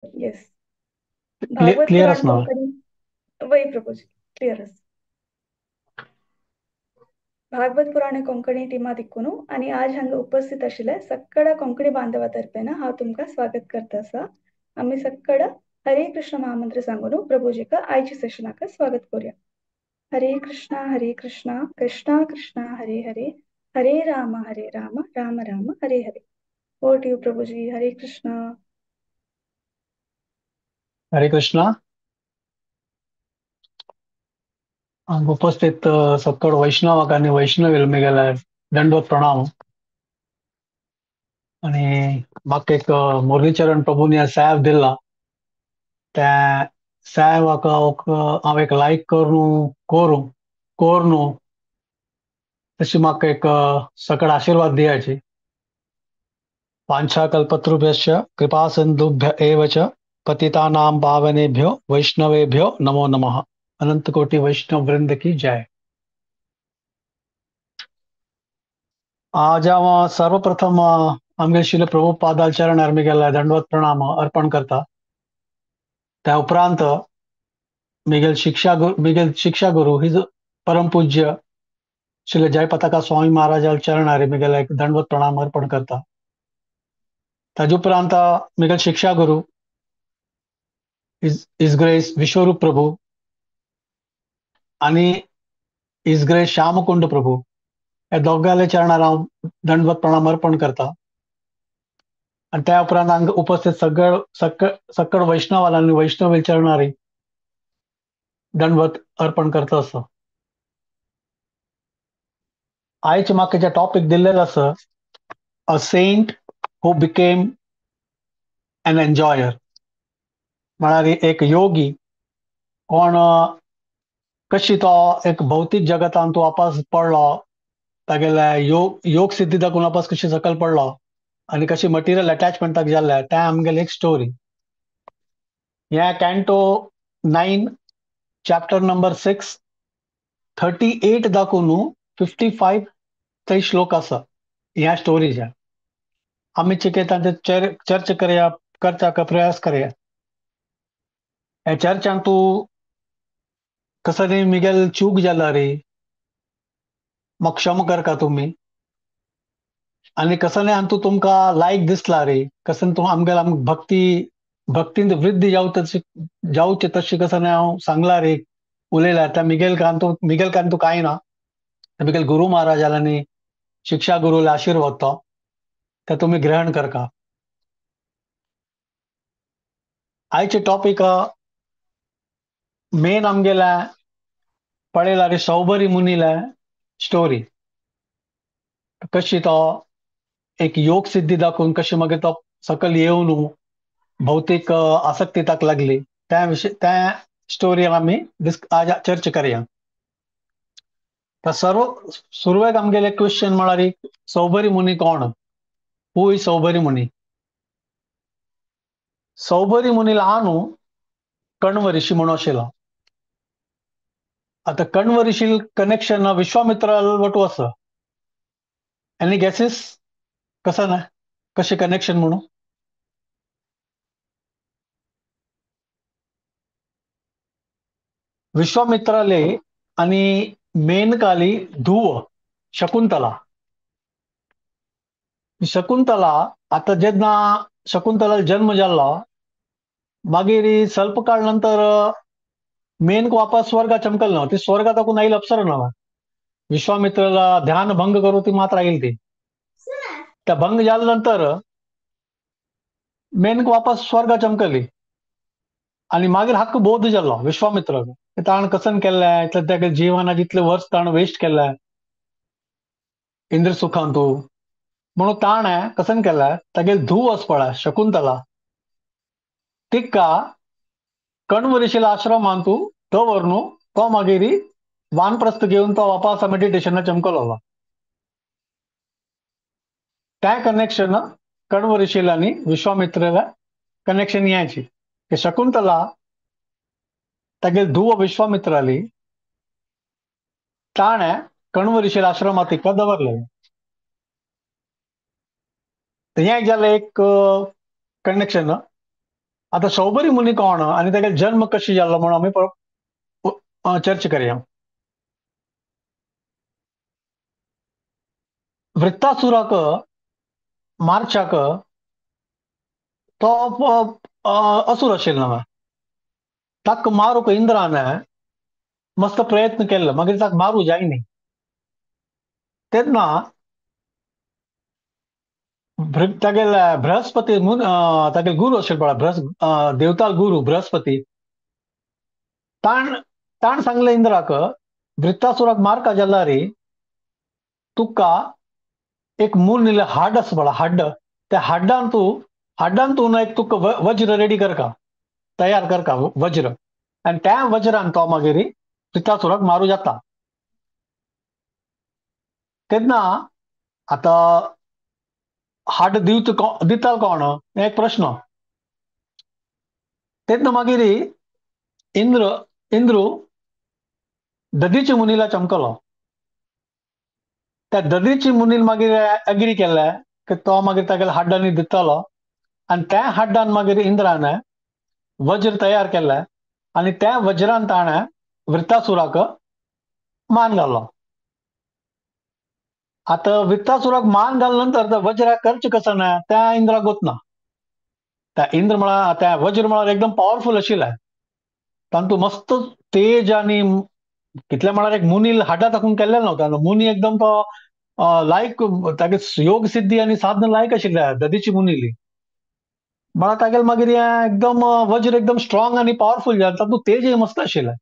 येस. Bhagwat clear पुराण आसा ना? कोंकणी. वय प्रभुजी, क्लियर आसा. भागवत पुराण कोंकणी टिमा दिकून आनी आज हांगा उपस्थित आशिल्ले सगळ्या कोंकणी बांधवा तर्फेन हांव तुमकां स्वागत करता आसा. आमी सगळं हरे कृष्ण महामंत्र सांगून प्रभुजीक आयच्या सेशनाक स्वागत करूया. हरे कृष्णा हरे कृष्णा कृष्णा कृष्णा हरे हरे, हरे राम हरे Ram Ram Ram Hare Hare. Over to you Prabhuji. Hare Krishna. Hare Krishna. उपस्थित सक्कड वैष्णवाक आनी वैष्णव मेगेले दंडवत प्रणाम. आनी म्हाका एक मुरलीचरण प्रभुनी साहेब दिला, त्या साहेबाक हांव एक लायक करून करूं कोरनू तशी म्हाका एक सकड आशीर्वाद दियाची. वाञ्छाकल्पतरुभ्यश्च कृपा सिन्धुभ्य एव च पतितानां पावनेभ्यो वैष्णवेभ्यो नमो नमः. अनंत कोटि वैष्णव वृंद की जय. आज हांव सर्वप्रथम आमगे शिल प्रभुपादाचरण मिगेले दंडवत प्रणाम अर्पण करता. त्या उपरांत मिगेल शिक्षा गुरु his परमपूज्य श्री जयपताका स्वामी महाराजा चरणारे मिगेले दंडवत प्रणाम अर्पण करता. ताजे उपरांत मिगेल शिक्षा गुरु his grace विश्वरूप प्रभू आनी his grace Shyamkund प्रभू ह्या दोगांल्या चरणार हांव दंडवत प्रणाम अर्पण करता. आनी त्या उपरांत हांगा उपस्थित सगळ सक्कड वैष्णवाला आनी वैष्णव चरणारी दंडवत अर्पण करता आसा. आयचे म्हाका जे टॉपीक दिल्लेलो आसा, a saint who became an enjoyer, म्हळ्यार एक योगी कोण कशी तो एक भौतीक जगतान तूं वापस पडलो, तागेले योग सिद्धी दाखोवन वापस कशी सकयल पडलो आनी कशी मटिरियल अटॅचमेंटाक जाल्ले, तें आमगेली एक स्टोरी. ह्या कॅन्टो 9 चॅप्टर नंबर 6 38 दाखोवन 55 थंय श्लोक आसा ह्या स्टोरीच्या. आमी चिके तांचे चर्चा करया, करचाक प्रयास करया. ह्या चर्चान तूं कसं न्ही मिगेल चूक जाला रे, म्हाका क्षमा करका तुमी. आनी कसं न्ही आनी तूं तुमकां लायक दिसला रे, कसं तूं आमगेल आमकां भक्ती भक्तींत वृद्धी जावचे तशी कसं न्ही हांव सांगला रे, उलयला. त्या मिगेल कान तूं मिगेल कान तूं कांय ना, मिगेल गुरु महाराजांनी शिक्षा गुरुला आशीर्वाद तो त्या तुमी ग्रहण करका. आयचे टॉपिक मेन आमगेल्या पळयला रे सौबरी मुनीला स्टोरी, कशी तो एक योग सिद्धी दाखोवन कशी मागीर तो सकयल येवन भौतीक आसक्ती ताका लागली, त्या विशय त्या स्टोरी आमी आज चर्चा करया. तर सर्व सुरवेक आमगेले क्वेश्चन म्हळ्यार सौबरी मुनी कोण, who is Saubhari Muni. Saubhari मुनी ल्हान कण्व ऋषी म्हणून आशिल्लो. आतां कण्व ऋषी कनेक्शन विश्वामित्र वटू आसा. एनी गॅसीस कसं ना कशें कनेक्शन म्हणून? विश्वामित्राले आनी मेनकाली धुव शकुंतला. शकुंतला आतां जेन्ना शकुंतला जन्म जाल्लो मागीर स्वल्प काळ नंतर मेनक वापस स्वर्गा चमकल ना, ती स्वर्गात आकून आयल अप्सरा ना. विश्वामित्राला ध्यान भंग करू ती मात्र आयल ती. त्या भंग जाल्या नंतर मेनक वापस स्वर्गा चमकली आनी मागीर हक्क बोध जाल्लो विश्वामित्राक, ताण कसन केल्लें, इतलें त्या जिवनात इतले वर्स ताण वेस्ट केल्लें इंद्र सुखान तूं म्हणून ताणें कसन केलें, तागेली धूव आसा पळय शकुंतला, तिका कण्व ऋषीला आश्रमान तूं दवर तो मागीर वानप्रस्थ घेवन तो वापस मेडिटेशना चमकलो. त्या कनेक्शन कण्व ऋषीला आनी विश्वामित्राला कनेक्शन यायची की शकुंतला तागेली धूव विश्वामित्राली ताणें कण्व ऋषीला आश्रमात तिका दवरलें. हें जालें एक कनेक्शन. आतां सौबरी मुनी कोण आनी ताका जन्म कशी जाल्लो म्हणून आमी चर्चा करया. वृत्तासुराक मार्चाक तो असुर आशिल्लो न्हय, ताका मारूंक इंद्रान मस्त प्रयत्न केल्लो, मागीर ताका मारूं जायनी. तेन्ना तागेले बृहस्पती तागेले गुरू आशिल्लो पळय, देवताल गुरू बृहस्पती, ताण सांगलें इंद्राक, वृत्तासुराक मारका जाल्यार तुका एक मूल हाड आसा पळय, हाड, त्या हाड्डान तूं एक तुका वज्र रेडी करका, तयार करका वज्र, आनी त्या वज्रान तो मागीर वृत्तासुराक मारू जाता. तेन्ना आतां हाड दिता कोण हें एक प्रश्न. तेन्ना मागीर इंद्र दधीची मुनीला चमकलो. त्या दधीची मुनीन मागीर एग्री केलें की तो मागीर तागेल्या हाड्डांनी दितालो, आनी त्या हाड्डान मागीर इंद्रान वज्र तयार केलें आनी त्या वज्रान ताणें वृत्तासुराक मान घालो. आतां वृत्तासुराक मान घाल नंतर त्या वज्राक करचें कसं ना त्या इंद्राक गोत ना. त्या इंद्र म्हळ्यार त्या वज्र म्हळ्यार एकदम पावरफूल आशिल्लें, तातूंत मस्त तेज आनी कितले म्हळ्यार एक मुनी हाडा ताकून केल्लें नव्हता, मुनी एकदम तो लायक तागे योग सिद्धी आनी साधना लायक आशिल्ले दधीची मुनीली. म्हळ्यार तागेले मागीर हें एकदम वज्र एकदम स्ट्रॉंग आनी पावरफूल जालें, तातूंत तेजय मस्त आशिल्लें.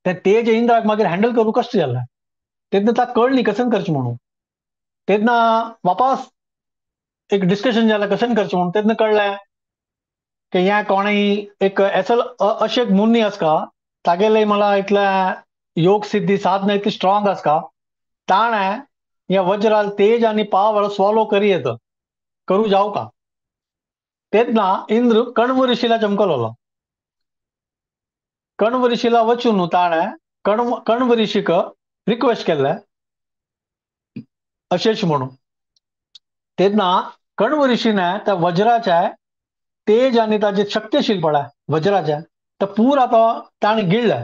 तें तेज इंद्राक मागीर हँडल करूंक कश्ट जालें. तेन्ना ताका कळ्ळी कशें करचें म्हणून. तेन्ना वापस एक डिस्कशन जालें कशें करचें म्हणून. तेन्ना कळ्ळें की ह्या कोणूय एक एसल अशें एक मुनी आसता तागेले मला इतलें योग सिद्धी साधना इतली स्ट्रॉंग आसता, ताणें ह्या वज्राल तेज आनी पावर स्वॉलो करी येत करूं जावं का. तेन्ना इंद्र कण्व ऋषीला चमकलोलो. कण्व ऋषीला वचून ताणें कण्व ऋषीक रिक्वेस्ट केल्लें अशेंच म्हणून. तेन्ना कण्व ऋषीने त्या वज्राच्या तेज आनी ताजे शक्तिशील पळय वज्राचे तर पुरा तो ताणें गिळ्ळें.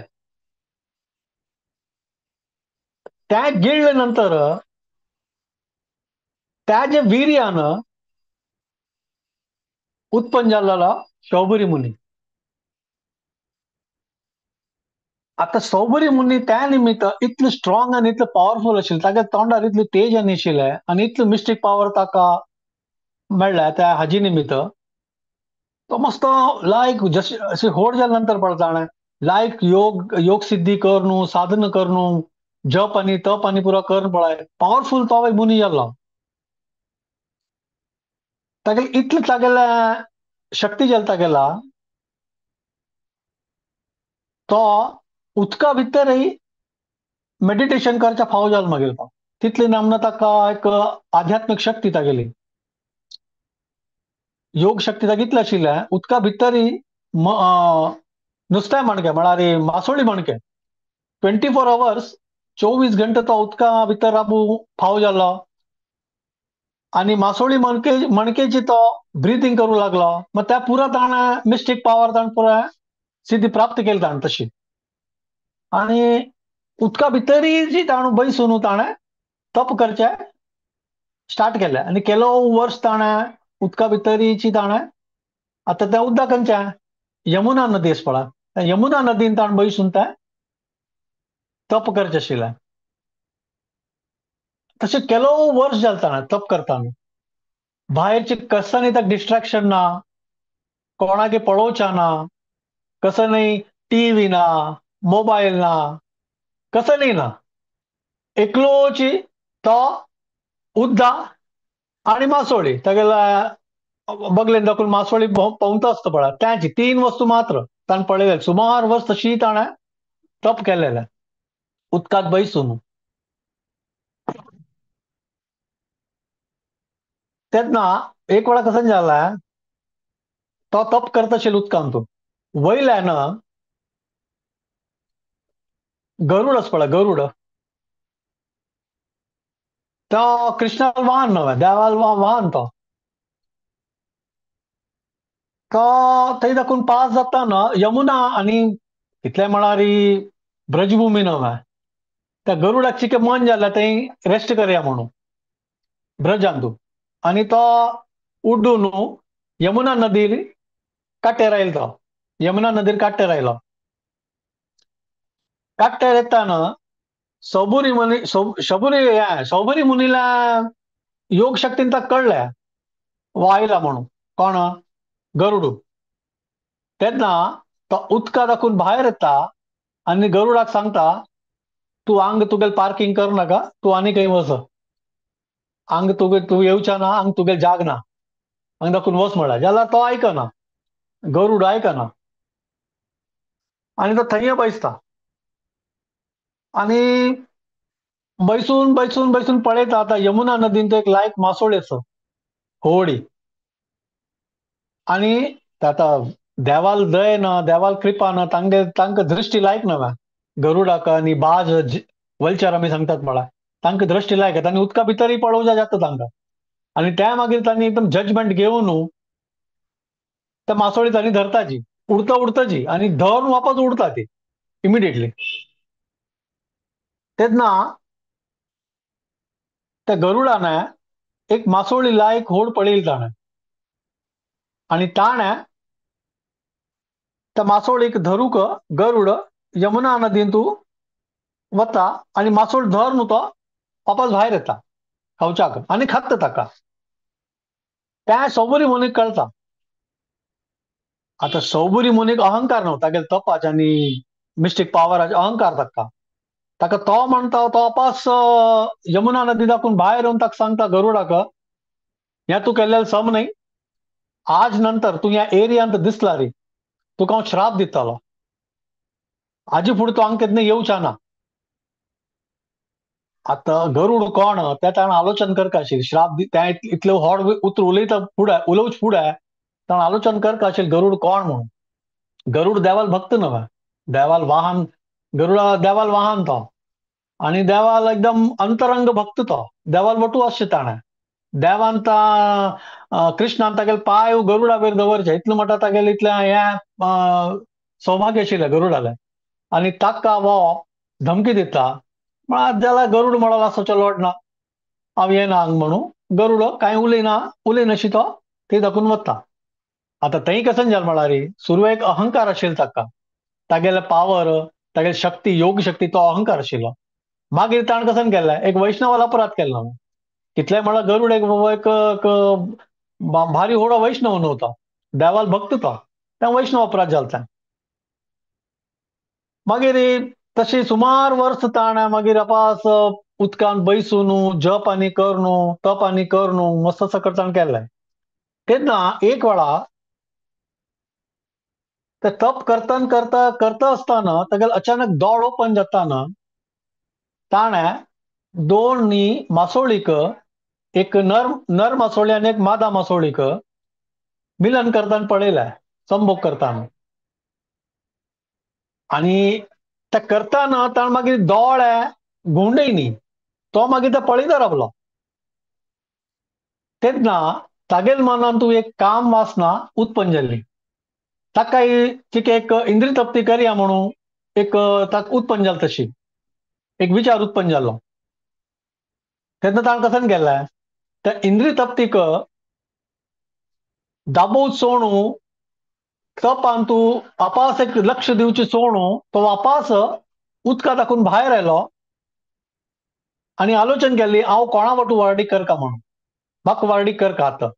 त्या गिळ्ळे नंतर त्याजे वीर्यान उत्पन्न जाल्लो सौबरी मुनी. आतां सौबरी मुनी त्या निमित्त इतले स्ट्रॉंग आनी इतले पावरफूल आशिल्ले, ताच्या तोंडार इतले तेज आनी आशिल्लें आनी इतले मिस्टीक पावर ताका मेळ्ळ्या त्या हाजी निमित्त तो मस्त लायक जशें अशें होड जाल्या नंतर पळय ताणें लायक योग योग सिद्धी कर न्हू, साधना कर न्हू, जप आनी तप आनी पुरो कर पळय, पावरफूल तो मुनी जाल्लो. तागेले इतले तागेले शक्ती जाली तागेला तो उदका भितरय मेडिटेशन करच्या फावो जालो मागीर तो. तितली नामना ताका एक आध्यात्मीक शक्ती तागेली योग शक्ती ताका इतली आशिल्लें उदका भितरय नुस्तें माणके म्हळ्यार मासोळी माणके 24 आवर्स 24 घंटे तो उदका भितर राबू फावो जालो आनी मासोळी मणकेची तो ब्रिथींग करूं लागलो. मग त्या पुरा ताणें मिस्टीक पावर ताणें पुराय सिद्धी प्राप्त केली ताणें तशी. आनी उदका भितरय जी ताणें बैसून ताणें तप करचें स्टार्ट केलें आनी केलो वर्स ताणें उदका भितरीची ताणें आतां तें उदक खंयचें यमुना नदी आसा पळय, त्या यमुना नदीन ताणें बैसून तें तप करचें आशिल्लें. तशें केलो वर्स जालें ताणें तप करताना, भायरचे कसं ताका डिस्ट्रॅक्शन ना, कोणाक पळोवचें ना, कसं न्ही टीव्ही ना, मोबायल ना, कसं न्ही ना, एकलोची तो उद्दा आनी मासोळी तागेल्या बगलेन दाखोवन मासोळी पोंवता आसता पळय, त्याची तीन वस्तू मात्र ताणें पळयलें. सुमार वर्स तशी ताणें तप केलेलें उदकांत बैसून. तेन्ना एक वेळा कशें जालें तो तप करता आशिल्लो उदकांत वयल्यान गरुड आसा पळय, गरुड तो कृष्णाल वाहन न्हय, देवाल वाहन तो तो थंय दाखून पास जाताना यमुना आनी कितले म्हळ्यार ब्रजभूमी न्हय, त्या गरुडाक चिके मन जालें थंय रेस्ट करया म्हणून ब्रजांतू, आनी तो उड्डून यमुना नदीर काट्टेर आयलो. तो यमुना नदीर काट्टेर आयलो. काट्टेर येताना सबुरी मुनी शबुरी मुनीला योग शक्तीन ताका कळ्ळें वो आयला म्हणून कोण गरुडू. तेन्ना तो उदका दाखून भायर येता आनी गरुडाक सांगता, तूं आंग तुगेल पार्किंग कर नाका, तूं आनी खंय वच, आंग तुगे तूं येवच्या ना, आंग तुगेल जाग ना, हांगा दाखून वच म्हळ्यार. जाल्यार तो आयकना, गरुड आयकना आनी तो थंय बैसता आनी बैसून बैसून बैसून पळयता. आतां यमुना नदीन तो एक लायक मासोळी आसा होवडी, आनी आतां देवाल दय ना, देवाल कृपा ना, तांगे तांकां दृश्टी लायक ना गरुडाक आनी बाज वलचर आमी सांगतात म्हळ्यार तांकां दृश्टी लायक आनी उदका भितरय पळोवच्या जाता तांकां. आनी त्या मागीर तांणी एकदम जजमेंट घेवन त्या मासोळी तांणी धरताची, उडता उडताची आनी धरून वापस उडता ती इमिडिएटली. तेन्ना त्या गरुडान एक मासोळी लायक होड पळयली ताणें आनी ताणें त्या मासोळीक धरूंक गरुड यमुना नदींत वता आनी मासोळ धर न्हू तो वापस भायर येता खावच्याक आनी खाता ताका. त्या सौबरी मुनीक कळटा. आतां सौबरी मुनीक अहंकार न्हू, तागेले तपाच आनी मिस्टीक पावराचो अहंकार ताका. ताका तो म्हणटा, तो वापस यमुना नदी दाखून भायर येवन ताका सांगता गरुडाक, हें तूं केल्लें सम न्हय, आज नंतर तूं ह्या एरियांत दिसला रे, तुका हांव श्राप दितलो, हाजे फुडें तूं हांगा केन्ना येवच्या ना. आतां गरुड कोण तें ताणें आलोचन करका आशिल्लें, श्राप त्या इतलें व्हड उतर उलयता फुडें उलोवच फुडें ताणें आलोचन करका आशिल्लें गरुड कोण म्हणून. गरुड देवाल भक्त न्हय, देवाल वाहन, गरुडा देवाल वाहन तो आनी देवाल एकदम अंतरंग भक्त तो, देवाल वटू आसचें ताणें. देवान कृष्णान तागेले पांय गरुडा वयर दवरचे इतलें म्हणटा तागेलें इतलें हें सौभाग्य आशिल्लें गरुडालें. आनी ताका हो धमकी दिता म्हळ्यार जाल्यार गरुड म्हणलो आसचो लोड ना, हांव येना हांगा म्हणून. गरुड कांय उलयना, उलयनाशी तो थंय दाखून वता. आतां थंय कशें जालें म्हळ्यार सुरवेक अहंकार आशिल्लो ताका, तागेले पावर, तागेली शक्ती, योग शक्ती, तो अहंकार आशिल्लो. मागीर ताणें कशें केलें, एक वैष्णवाला अपराध केलो. कितलें म्हळ्यार गरुड एक भारी व्हडलो वैष्णव न्हू तो, देवाल भक्त तो, त्या वैष्णव अपराध जालो. मागीर तशी सुमार वर्स ताणें मागीर अपास उदकान बैसून जप आनी करनु तप आनी करनु मस्त सकट ताणें केलें. तेन्ना एक वेळा ते तप करता करता करता आसतना तागेले अचानक दोळ ओपन जाताना ताणें दोन मासोळीक, एक नर नर मासोळी आनी एक मादा मासोळीक मिलन करताना पळयलें, संभोग करताना. आनी ते करताना ताणें मागीर दोळे घुंवडयनी, तो मागीर ते पळयत रावलो. तेन्ना तागेले मनांत तूं एक काम वासना उत्पन्न जाल्ली, ताका चिके एक इंद्रिय तृप्ती करया म्हणून एक ताका उत्पन्न जालें, तशी एक विचार उत्पन्न जालो. तेन्ना ताणें कशें केलें, त्या इंद्रिय तृप्तीक दाबोव सोणू तपान तूं आपास एक लक्ष दिवचें सोणू तो वापास उदका दाखून भायर आयलो आनी आलोचन केली, हांव कोणा वटू वार्डीक करका म्हणून, म्हाका वार्डीक करका. आतां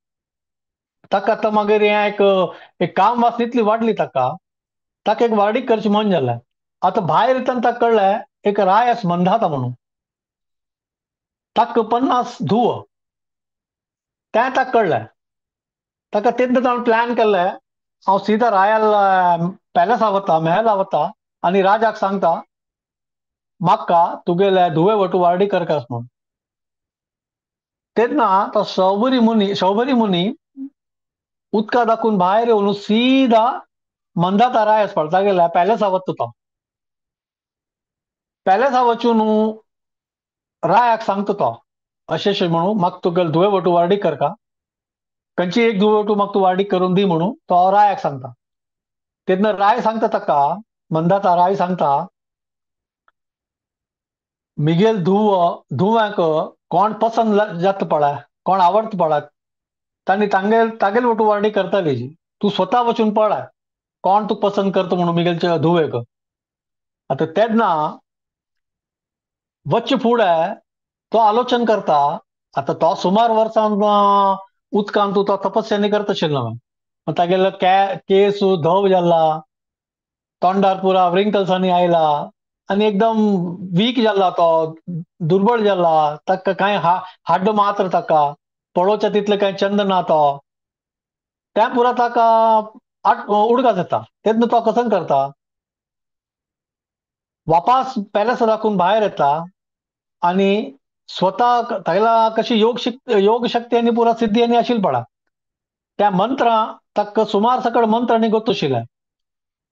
ताका आतां मागीर हें एक एक काम वासना इतली वाडली ताका, ताका एक वार्डीक करचें मन जालें. आतां भायर येतना ताका कळ्ळें एक राय आसा मंदाता म्हणून, ताका 50 धुव, तें ताका कळ्ळें. ताका तेन्ना ताणें प्लॅन केल्लें, हांव सीधा रायल पॅलसा वता, मेहला वता आनी राजाक सांगता म्हाका तुगेले धुवे वटू वार्डी करका म्हणून. तेन्ना तो शौबरी मुनी उदका दाखून भायर येवन सीधा मंदाता राय आसपाक तागेल्या पॅलसा वता. तो पॅलसा वचून रायाक सांगता तो अशें अशें म्हणून म्हाका तुगेले धुवे वटू वार्डी करका, खंयची एक धुव तूं म्हाका तूं वार्डीक करून दी म्हणून तो रायाक सांगता. तेन्ना राय सांगता ताका, मंदाता राय सांगता, मिगेल धुव्यांक कोण पसंद जाता पळय, कोण आवडटा पळय, तांणी तागेल वटू वार्डी करताली, तूं स्वता वचून पळय कोण तूं पसंद करता म्हणून मिगेलच्या धुवेक. आतां तेन्ना वच्चे फुडें तो आलोचन करता. आतां तो सुमार वर्सां उदकांत तो तपस्यानी करता आशिल्लो, तागेलो केस धव जाला, तोंडार पुरा व्रिंकल्सांनी आयला आनी एकदम वीक जाला, तो दुर्बळ जाला, ताका कांय हाड मात्र ताका पळोवच्या तितलें कांय चंद ना तो, त्या पुरा ताका उडकास येता. तेन्ना तो कसं करता, वापास पॅलेस राखून भायर येता आनी स्वता तागेला कशी योग शक्ती आनी पुरा सिद्धी आनी आशिल्ली पडा त्या मंत्रा ताका सुमार सकळ मंत्र आनी गोत आशिल्ले,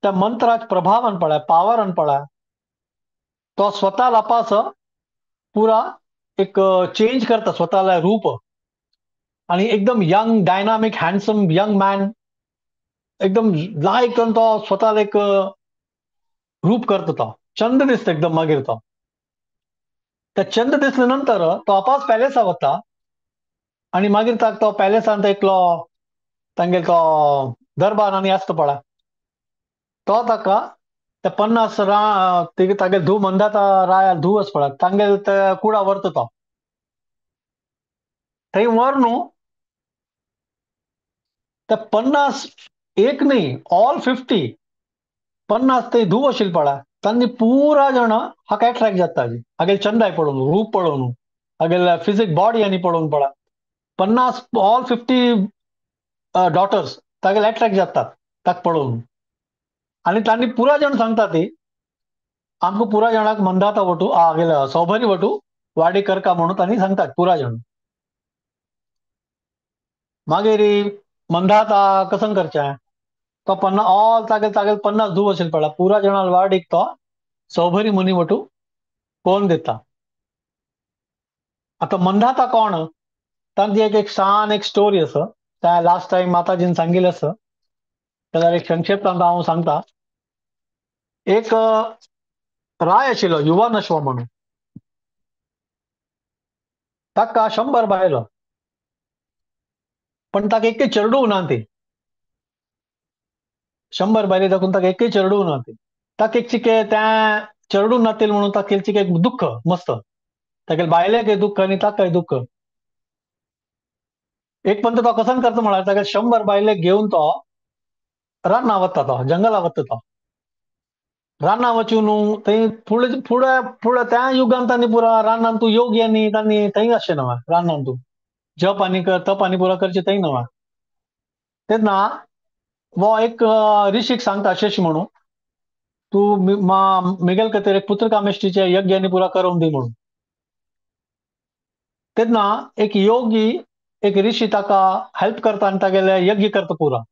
त्या मंत्राक प्रभावान पडा, पावरान पडा, तो स्वता लापास पुरा एक चेंज करता स्वताला रूप आणि एकदम young dynamic handsome young man एकदम लायक करून तो स्वताला एक रूप करता, तो चंद दिसता एकदम. मागीर तो त्या चंद दिसले नंतर तो आपास पॅलेसा वता आणि मागीर ताका तो पॅलेसांत एकलो तांगेलो तो दरबार आनी आसता पळय, तो ताका ते 50 तागेल धूव मंदाता राया धूव आसा पळय तांगेल ते कुडा व्हरता तो, थंय व्हर न्हू ते 50 एक न्ही ऑल 50 50 ते धूव आशिल्ली पळय तांणी पुरा जाण हाका एट्रॅक्ट जाता, हागेल चंदाय पळोवन, रूप पळोवन, हागेल फिजीक बॉडी आनी पळोवन पळय 50 ऑल 50 डॉटर्स तागेल एट्रॅक्ट जातात ताका पळोवन. आनी तांणी पुरा जाण सांगता ती आमकां पुरा जाणाक मंदाता वटू हागेल सौभरी वटू वाडी करका म्हणून तांणी सांगतात पुरा जाण. मागीर मंदाता कसं करचें, तो 50 ऑल तागेल तागेल 50 धूव आशिल्ली पळय पुरा जाणां वाडीक तो सौभरी मुनी वटू कोण दिता. आतां मंदाता कोण, तांची एक शान एक स्टोरी आसा, त्या लास्ट टायम माताजीन सांगिल्लें आसा, जाल्यार एक संक्षेप्तांत हांव सांगता. एक राय आशिल्लो युवानश्व म्हणून, ताका 100 बायलो, पण ताका एकय चेडूं ना ती, 100 बायले दाखून ताका एकय चेडूं ना ती, ताका एक चिके त्या चेडूं नातील म्हणून ताका एक चिके दुःख मस्त, तागेले बायलेकय दुःख आनी ताकाय दुःख. एक पंत तो कसं करता म्हळ्यार ताका 100 बायलेक घेवन तो रानां वता, तो जंगला वता, तो रानां वचून थंय फुडें फुडें फुडें त्या युगान तांणी पुरा रानान तूं योगी आनी तांणी थंय आसचें न्हय, रानान तूं जप आनी तप आनी पुरा करचें थंय न्हय. तेन्ना वो एक ऋषीक सांगता अशें म्हणून, तूं मिगेल खातीर एक पुत्र कामेष्टीचे यज्ञ आनी पुरा करून दी म्हणून. तेन्ना एक योगी एक ऋषी ताका हेल्प करता आनी तागेले यज्ञ करता पुरा,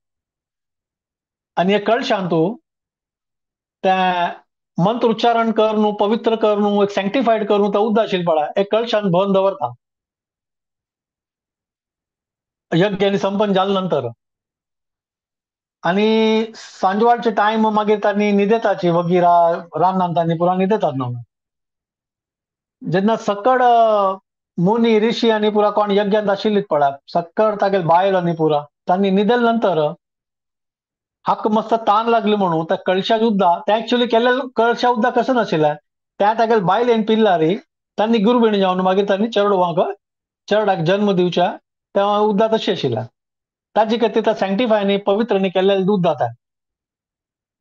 आनी एक कळशान तूं तें मंत्र उच्चारण करून पवित्र करून एक सँक्टिफायड करून तो उद्दा आशिल्लें पळय एक कळशान भरून दवरता यज्ञ आनी संपन्न जाले नंतर. आनी सांजवाळचे टायम मागीर तांणी न्हिदेताची वगीर रानान तांणी पुरा न्हिदेतात न्हू. जेन्ना सकळ मुनी ऋषी आनी पुरा कोण यज्ञांत आशिल्लीत पळय सकळ तागेल बायल आनी पुरा तांणी न्हिदेले नंतर हाका मस्त तान लागली म्हणून त्या कळशा उद्दा ते एक्चुअली केल्ले कळशा उद्दा कसं नाशिल्लें, त्या तागेल बायलेन पिल्ला रे तांणी गुरबिणी जावन मागीर तांणी चेडवांक चेरडाक जन्म दिवच्या त्या उद्दा तशी आशिल्लें, ताजी खातीर त्या सँक्टिफाय आनी पवित्र आनी केल्लें दूद जाता.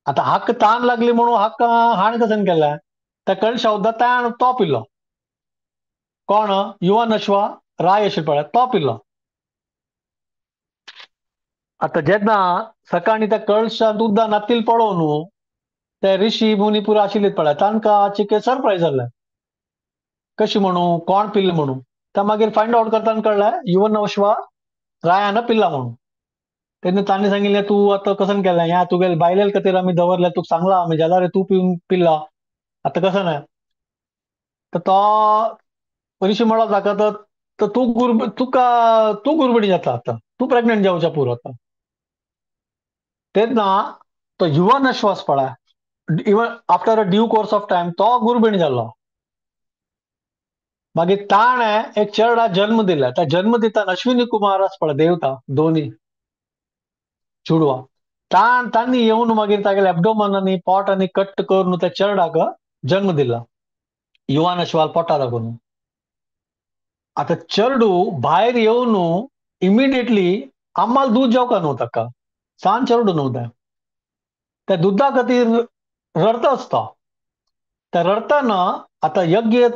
आतां हाका तान लागली म्हणून हाका हाण कसन केलें, त्या कळशा उद्दा ताण तो पिल्लो, कोण युवन अश्वा राय आशिल्लो पळय तो पिल्लो. आतां जेन्ना सकाळीं त्या कळशांत उद्दा नातील पळोवन न्हू ते ऋषी मुनी पुरा आशिल्लीत पळय तांकां चिके सरप्रायज जालें, कशी म्हणून कोण पिल्ले म्हणून. त्या मागीर फायंड आवट करतना कळ्ळें युवन अश्वा रायान पिल्ला म्हणून. तेन्ना तांणी सांगिल्लें तूं आतां कसन केलें, ह्या तुगेले बायले खातीर आमी दवरलें, तुका सांगलां आमी, जाल्यार तूं पिवन पिल्ला आतां कसं ना. तर तो ऋषी म्हणलो ताका, तर तूं तुका तूं गुरबणी जाता आतां, तूं प्रेग्नंट जावच्या पुरो आतां. तेन्ना तो युवन अश्वास पळय even after a due course of time तो गुरबीण जालो. मागीर ताणें एक चेरडा जन्म दिला. त्या जन्म दिता अश्विनी कुमार आस पळय देवता दोनी चेडवां तांणी येवन मागीर तागेले एबडोमन आनी पोट आनी कट करून त्या चेरडाक जन्म दिला युवान अश्वाल पोटा लागून. आतां चेरडू भायर येवन इमिडिएटली आम्हाला दूद जेवका न्हू ताका, सान चेरडू न्हू तें, त्या दुदा खातीर रडता आसता. त्या रडताना आतां यज्ञ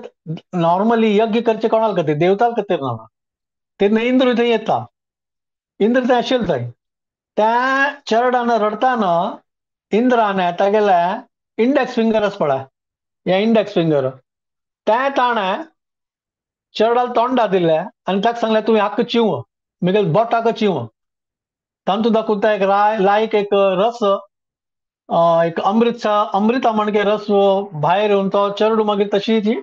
नॉर्मली यज्ञ करचे कोणाक खातीर, देवता खातीर ना. तेन्ना इंद्र थंय येता, इंद्र थंय आशिल्लो थंय. त्या चेरडान रडताना इंद्रान तागेले इंडेक्स फिंगर आसा पळय, हे इंडेक्स फिंगर तें ताणें चेरडाक तोंडा दिलें आनी ताका सांगलें तुवें हाका चिंव, मुगेले बोटाक चिंव. तातूंत दाखोवता एक लायक एक रस, एक अमृत अमृता म्हणके रस भायर येवन तो चेरडू मागीर तशी ती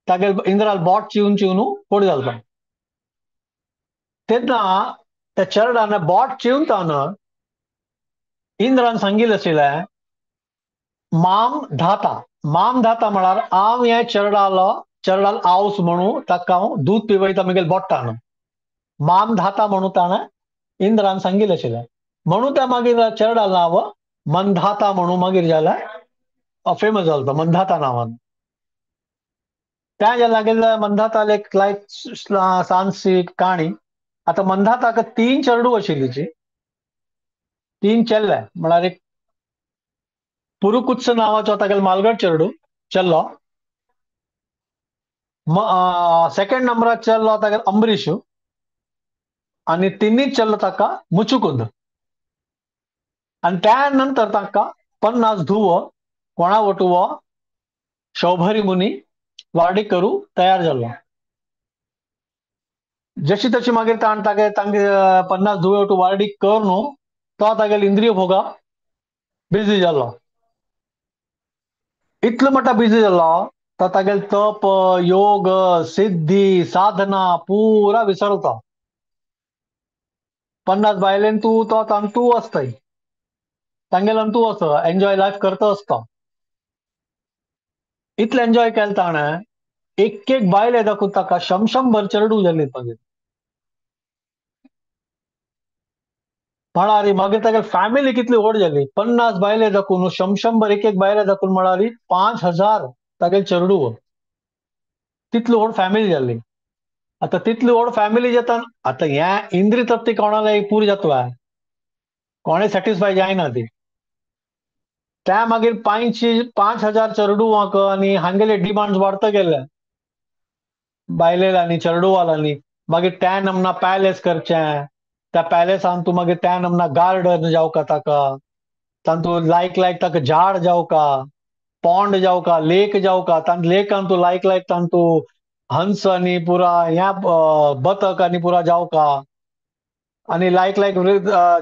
तागेले इंद्राल बोट चिवन चिवन कोड जाता. तेन्ना त्या चेरडान बोट चिवताना इंद्रान सांगिल्लें आशिल्लें माम धाता. माम धाता म्हळ्यार हांव हे चेरडालो चेरडाल आवस म्हणून ताका हांव दूद पिवयता मुगेले बोटान. माम धाता म्हणून ताणें इंद्रान सांगिल्लें आशिल्लें. म्हणून त्या मागीर चेरडा नांव मंधाता म्हणून मागीर जालें फेमस जालो तो मंधाता नांवान. त्या ज्या लागेल मंधाता एक लायक सानसी काणी. आतां मंधाताक 3 चेरडू आशिल्लीची, 3 चेल्ले म्हळ्यार एक पुरुकुत्स नांवाचो तागेलो मालगड चेरडू चेल्लो, सेकंड नंबरार चेल्लो तागेलो अंबरीश, आनी तिन्ही चेल्लो ताका मुचुकुंद. आनी त्या नंतर ताका 50 धुवो कोणा वटुवो शौभरी मुनी वार्डीक करूं तयार जालो. जशी तशी मागीर ताण तागे तांगे 50 धुवे वटू वार्डीक कर न्हू तो तागेले इंद्रिय भोगा बिजी जालो. इतलो म्हणटा बिजी जालो तो तागेले तप योग सिद्धी साधना पुरा विसरता. 50 बायलेन तूं तो तांतू आसताय, तांगेल्यान तूं आसता एन्जॉय लायफ करता आसता. इतलें एन्जॉय केलें ताणें एक एक बायल येता ताका शमशमभर चेरडू जाली मागीर. म्हळ्यार मागीर तागेली फॅमिली कितली व्हड जाली, 50 बायले दाखून शमशमभर एक एक बायले दाखून म्हळ्यार 5000 तागेले चेरडू, तितली व्हड फॅमिली जाली. आतां तितली व्हड फॅमिली जाता आतां ह्या इंद्रिय तृप्ती कोणाला पुरी जाता, कोणें सॅटिस्फाय जायना ती. त्या मागीर 5000 चेरडुवांक आनी हांगेले डिमांड वाडता गेले बायलेलांनी चेरडुवालांनी. मागीर त्या नमना पॅलेस करचें, त्या पॅलेसान तूं मागीर त्या नमना गार्डन जावका ताका, तातूंत लायक लायक ताका झाड जावका, पॉन्ड जावका, लेक जावका, तांत लेकान तूं लायक लायक तांतू हंस आनी पुरा ह्या बतक आनी पुरा जावका, आनी लायक लायक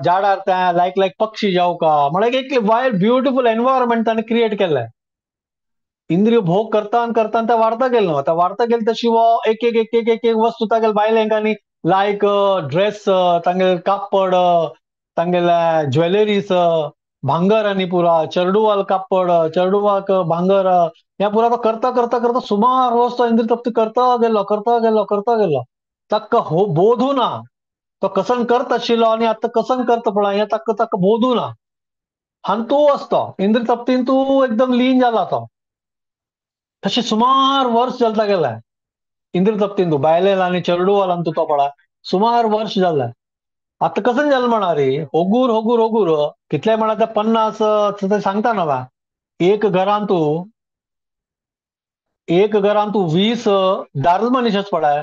झाडार त्या लायक लायक पक्षी जावका. म्हळ्यार एक वायल्ड ब्युटिफूल एनवायरमेंट ताणें क्रिएट केलें. इंद्रिय भोग करता करता ते वाडता गेले न्हू. आतां वाडता गेले तशी हो एक एक एक एक एक एक वस्तू तागेले बायलेंक आनी लायक ड्रेस, तांगेले कापड, तांगेले ज्वेलरीज, भांगर आनी पुरा चेरडुवाल कापड, चेरडुवाक भांगर, ह्या पुरा तो करता करता करता सुमार वर्स तो इंद्रिय तृप्ती करता गेलो करता गेलो करता गेलो. ताका हो बोधू ना तो कसन करत आशिल्लो आनी आतां कसन करता पळय हें ताका ताका बोधू ना. आनी तूं आसता इंद्रिय तृप्तीन तूं एकदम लीन जाला तो. तशें सुमार वर्स चलता गेलें इंद्रिय तृप्तीन तूं बायलेन आनी चेरडुवालान तूं तो पळय सुमार वर्स जालें. आतां कशें जालें म्हणा रे होगूर होगूर होगूर कितले म्हणा ते 50 सांगता ना. एक घरान तूं 20 दारल मनीस पळय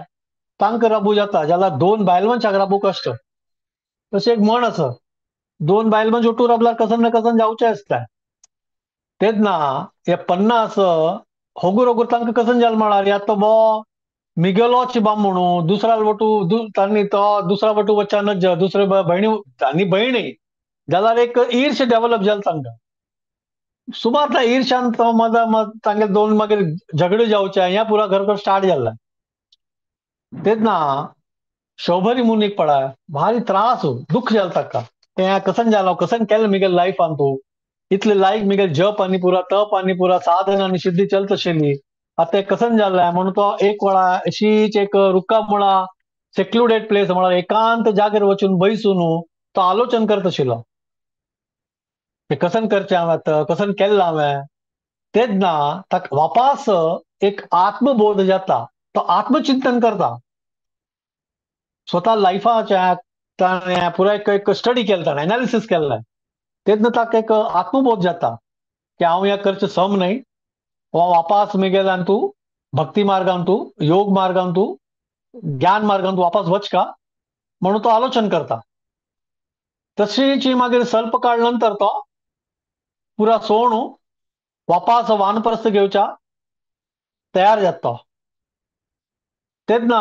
तांकां राबू जाता, जाल्यार 2 बायल मनशाक राबू कश्ट. तशें एक म्हण आसा, 2 बायल मनीस ओटू राबल्यार कसन ना कसन जावचें आसता. तेन्ना हे 50 होगूर होगूर तांकां कसन जालें म्हळ्यार आतां हो मिगेलोच बाम म्हणू दुसरा वटू तांणी तो दुसरा वटू वचानच दुसरे भयणी आनी भयणी जाल्यार एक ईर्ष डेवलप जालें तांकां. सुमार त्या ईर्षान तो तांगे 2 मागीर झगडे जावचें ह्या पुरा घर स्टार्ट जालें. तेन्ना शौभरी मुनीक पडा भारी त्रास दुःख जाल ताका तें कसन जालो कसन केलें मिगेल लायफान तूं इतले लायक मिगेल जप आनी पुरा तप आनी पुरा साधन आनी सिद्धी चलत आशिल्ली आतां तें कसन जालें म्हणून तो एक वेळा अशीच एक रुखा मुळा सेक्लुडेड प्लेस म्हळ्यार एकांत जागेर वचून बैसून तो आलोचन करत आशिल्लो ते कसन करचें हांवें आतां कसन केल्लें हांवें. तेन्ना ताका वापास एक आत्मबोध जाता, तो आत्मचिंतन करता स्वता लायफाच्या ताणें पुराय एक स्टडी केलें, ताणें एनालिसीस केल्लें. तेन्ना ताका एक आत्मबोध जाता की हांव हें करचें सम न्हय, हो वापास मिगेल्यान तूं भक्ती मार्गान तूं योग मार्गान तूं ज्ञान मार्गान तूं वापास वच का म्हणून तो आलोचन करता. तशीच मागीर स्वल्प काळ नंतर तो पुरा सोणू वापास वानप्रस्थ घेवच्या तयार जाता. तेन्ना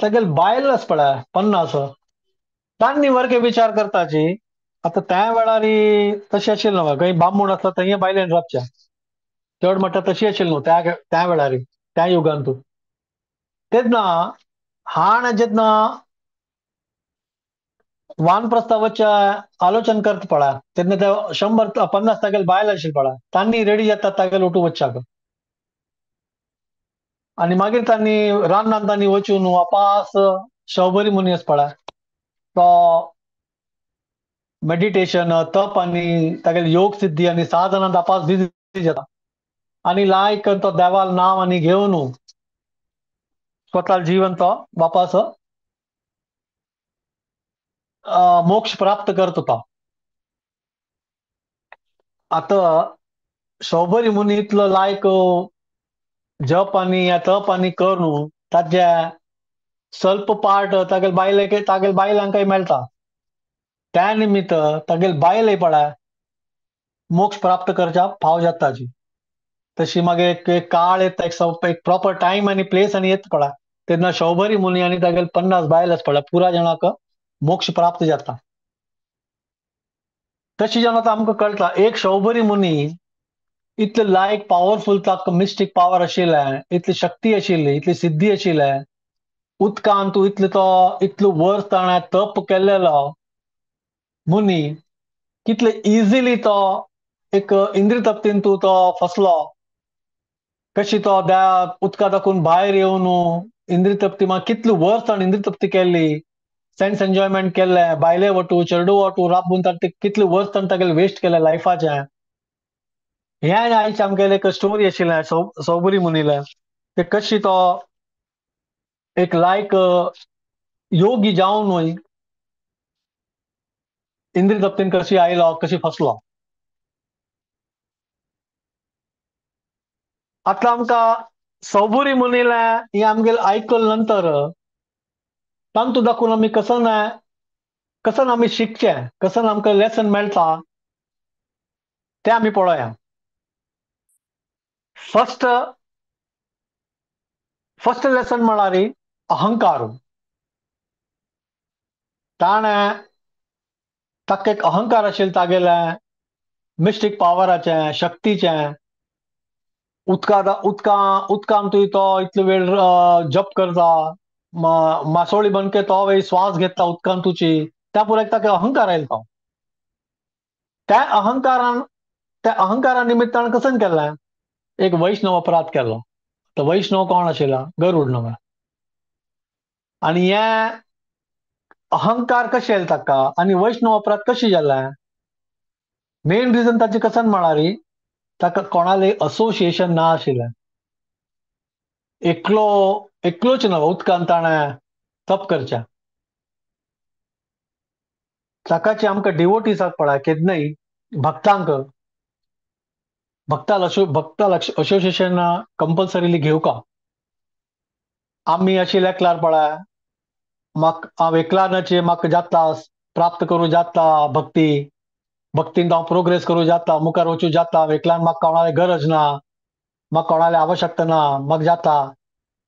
तागेल बायल आसा पळय 50 तांणी वरके विचार करताची. आतां त्या वेळार तशें आशिल्लें न्हू, खंय बामूण आसता थंय बायलेन राबच्या चड म्हणटा तशी आशिल्लें न्हू त्या त्या वेळार त्या युगान तूं. तेन्ना हाण जेन्ना वानप्रस्थावाच्या आलोचन करता पळय तेन्ना ते 100-50 तागेल बायल आशिल्ली पळय तांणी रेडी जाता तागेल उठू वचच्याक आनी मागीर तांणी रानान तांणी वचून वापास शौभरी मुनी आसा पळय तो मेडिटेशन तप आनी तागेले योग सिद्धी आनी साधनांत वापास बिजी जाता आनी लायक तो देवाल नांव आनी घेवन स्वता जीवन तो वापास मोक्ष प्राप्त करत होता. आतां शौभरी मुनी इतलो लायक जप आनी तप आनी करून ताजे स्वल्प पार्ट तागेल बायलेक तागेल बायलांकय मेळटा, त्या निमित्त तागेल बायलय पळय मोक्ष प्राप्त करच्या फाव जाता. तशी मागीर एक काळ येता, एक प्रॉपर टायम आनी प्लेस आनी येता पळय तेन्ना शौभरी मुनी आनी तागेल 50 बायल आसा पळय पुरा जाणांक मोक्ष प्राप्त जाता. तशी जेन्ना आतां आमकां कळटा एक शौभरी मुनी इतले लायक पावरफूल ताका मिस्टीक पावर आशिल्लें, इतली शक्ती आशिल्ली, इतली सिद्धी आशिल्लें, उदकान तूं इतले तो इतलो वर्स ताणें तप केल्लेलो मुनी कितले इजिली तो एक इंद्रिय तप्तीन तूं तो फसलो, कशी तो त्या उदका दाखून भायर येवन इंद्रिय तप्ती मागीर कितले वर्स ताणें इंद्रिय तप्ती केल्ली, सेन्स एन्जॉयमेंट केल्लें, बायले वटू चेडू वटू राबून ताणें कितले वर्स ताणें तागेलें वेस्ट केलें लायफाचें. हें आयज आमगेलें एक स्टोरी आशिल्लें सौबरी मुनीलें, ते कशी तो एक लायक योगी जावन इंद्रिय तप्तीन कशी आयलो कशी फसलो. आतां आमकां सौबरी मुनीलें हें आमगेलें आयकले नंतर तांतू दाखोवन आमी कसन कसन आमी शिकचें, कसन आमकां लेसन मेळटा तें आमी पळोवया. फर्स्ट फर्स्ट लेसन म्हळ्यार अहंकार. ताणें ताका एक अहंकार आशिल्लो तागेले मिस्टीक पावराचें शक्तीचें. उदका उदका उदकान तूं तो इतलो वेळ जप करता, मासोळी बनके तो वेळ श्वास घेता उदकान तुची, त्या पुराय ताका अहंकार आयलो. तो त्या अहंकारान त्या अहंकारा निमित्तान कसन केलें एक वैष्णव अपराध केलो. तो वैष्णव कोण आशिल्लो? गरुड न्हय. आनी हे अहंकार कशें आयलो ताका आनी वैष्णव अपराध कशें जालें? मेन रिजन ताचें कसन म्हळ्यार ताका कोणालें असोसिएशन ना आशिल्लें, एकलो एकलोच न्हय उदकान ताणें तप करचें. ताकाचे आमकां डिवोटीसाक पळय केन्नाय भक्तांक भक्ता भक्ता असोसिएशन कंपल्सरीली घेवका. आमी आशिल्ले एकल्यार पळय म्हाका हांव एकल्यानाचे म्हाका जाता प्राप्त करूं जाता भक्ती, भक्तीन हांव प्रोग्रेस करूं जाता, मुखार वचूं जाता, एकल्यान म्हाका कोणाली गरज ना, म्हाका कोणाली आवश्यकता ना, म्हाका जाता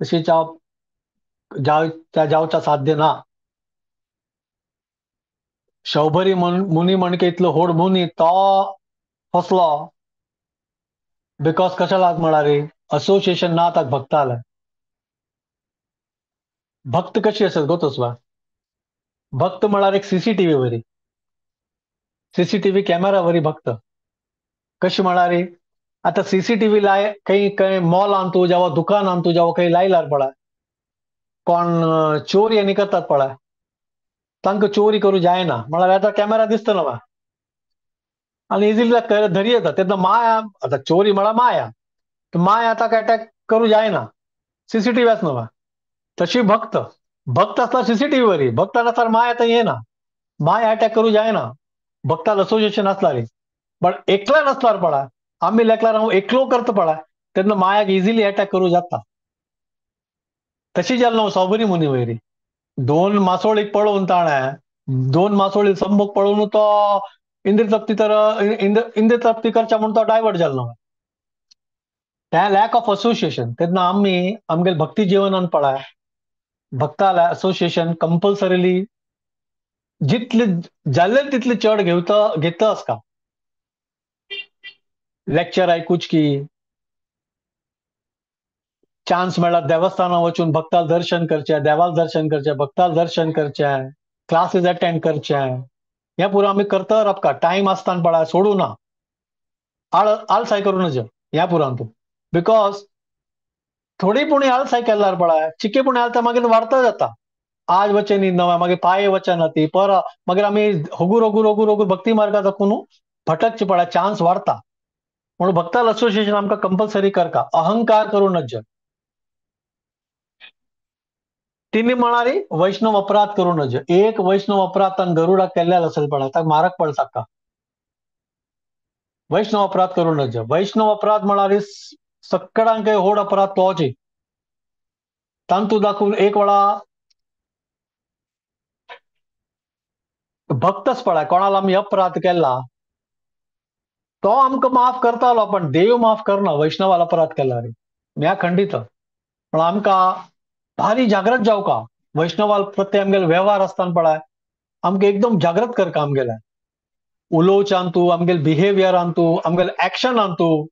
तशी जावच्या साध्य ना. शौभरी मुनी म्हणके इतलो होड मुनी तो फसलो because कशा लाग म्हळ्यार असोसिएशन ना ताका भक्तालें. भक्त कशी आसत गोतोस बा? भक्त म्हळ्यार एक सीसीटीव्ही वरी, सीसीटीव्ही कॅमेरा वरी भक्त. कशी म्हळ्यार आतां सीसीटीव्ही लाय खंय खंय मॉलान तूं जावं दुकानान तूं जावं खंय लायल्यार पळय कोण चोरी आनी करतात पळय, तांकां चोरी करूं जायना म्हळ्यार आतां कॅमेरा दिसता न्हू आनी इजिली धरी येता. तेन्ना माया, आतां चोरी म्हळ्यार माया, माया ताका अटॅक करूं जायना, सीसीटीव्ही आसा न्हू. तशी भक्त, भक्त आसल्यार सीसीटीव्ही वरी, भक्त नासल्यार माया थंय येना, माया अटॅक करूं जायना भक्ताल असोसिएशन आसल्यार. बट एकला नासल्यार पळय, आमी लेखल्यार हांव एकलो करता पळय, तेन्ना मायाक इजिली अटॅक करूं जाता. तशी जाल न्हू सौबरी मुनी वयरी, दोन मासोळीक पळोवन ताणें, दोन मासोळी संभोग पळोवन तो इंद्र तप्ती तर इंद्र तप्ती करच्या म्हूण तो डायवर्ट जालो न्हू. त्या लॅक ऑफ असोसिएशन. तेन्ना आमी आमगेले भक्ती जिवनान पळय भक्ताला असोसिएशन कंपल्सरीली जितले जाल्ले तितले चड घेता आसता. लेक्चर आयकुच की चान्स मेळ्ळा देवस्थानां वचून भक्ताल दर्शन करचें, देवाल दर्शन करचें, भक्ताल दर्शन करचें, क्लासीस अटेंड करचें, हें पुरो आमी करता राबका. टायम आसतना पळय सोडूं ना, आळसाय करूं नज ह्या पुरान तूं. Because थोडी पुणी आळसाय केल्यार पळय चिके पुणी आळसाय मागीर वाडता जाता. आज वचन नव्या मागीर पांय वचन ती पर मागीर आमी होगूर होगूर होगूर होगूर भक्ती मार्गा दाखोवन भटकचे पळय चान्स वाडता. म्हणून भक्ताल असोसिएशन आमकां कंपल्सरी करका, अहंकार करूं नज. तिने म्हणाली वैष्णव अपराध करूं नज. एक वैष्णव अपराध तान गरुडाक केल्ल्याल असेल पळय ताका मारक पडता का. वैष्णव अपराध करूं नज. वैष्णव अपराध म्हळ्यार सगळ्यांक होड अपराध तोच. तांतू दाखवून एक वेळा भक्तच पळय कोणाला आमी अपराध केला तो आमकां माफ करतालो, पण देव माफ करना वैष्णवाला अपराध केला रे म्या खंडित. पण आमकां भारी जागृत जावका वैष्णवाल प्रत्यय आमगेले व्यवहार आसतना पळय आमकां एकदम जागृत करका. आमगेले उलोवच्यान तूं, आमगेले बिहेवियरान तूं, आमगेले एक्शनान तूं,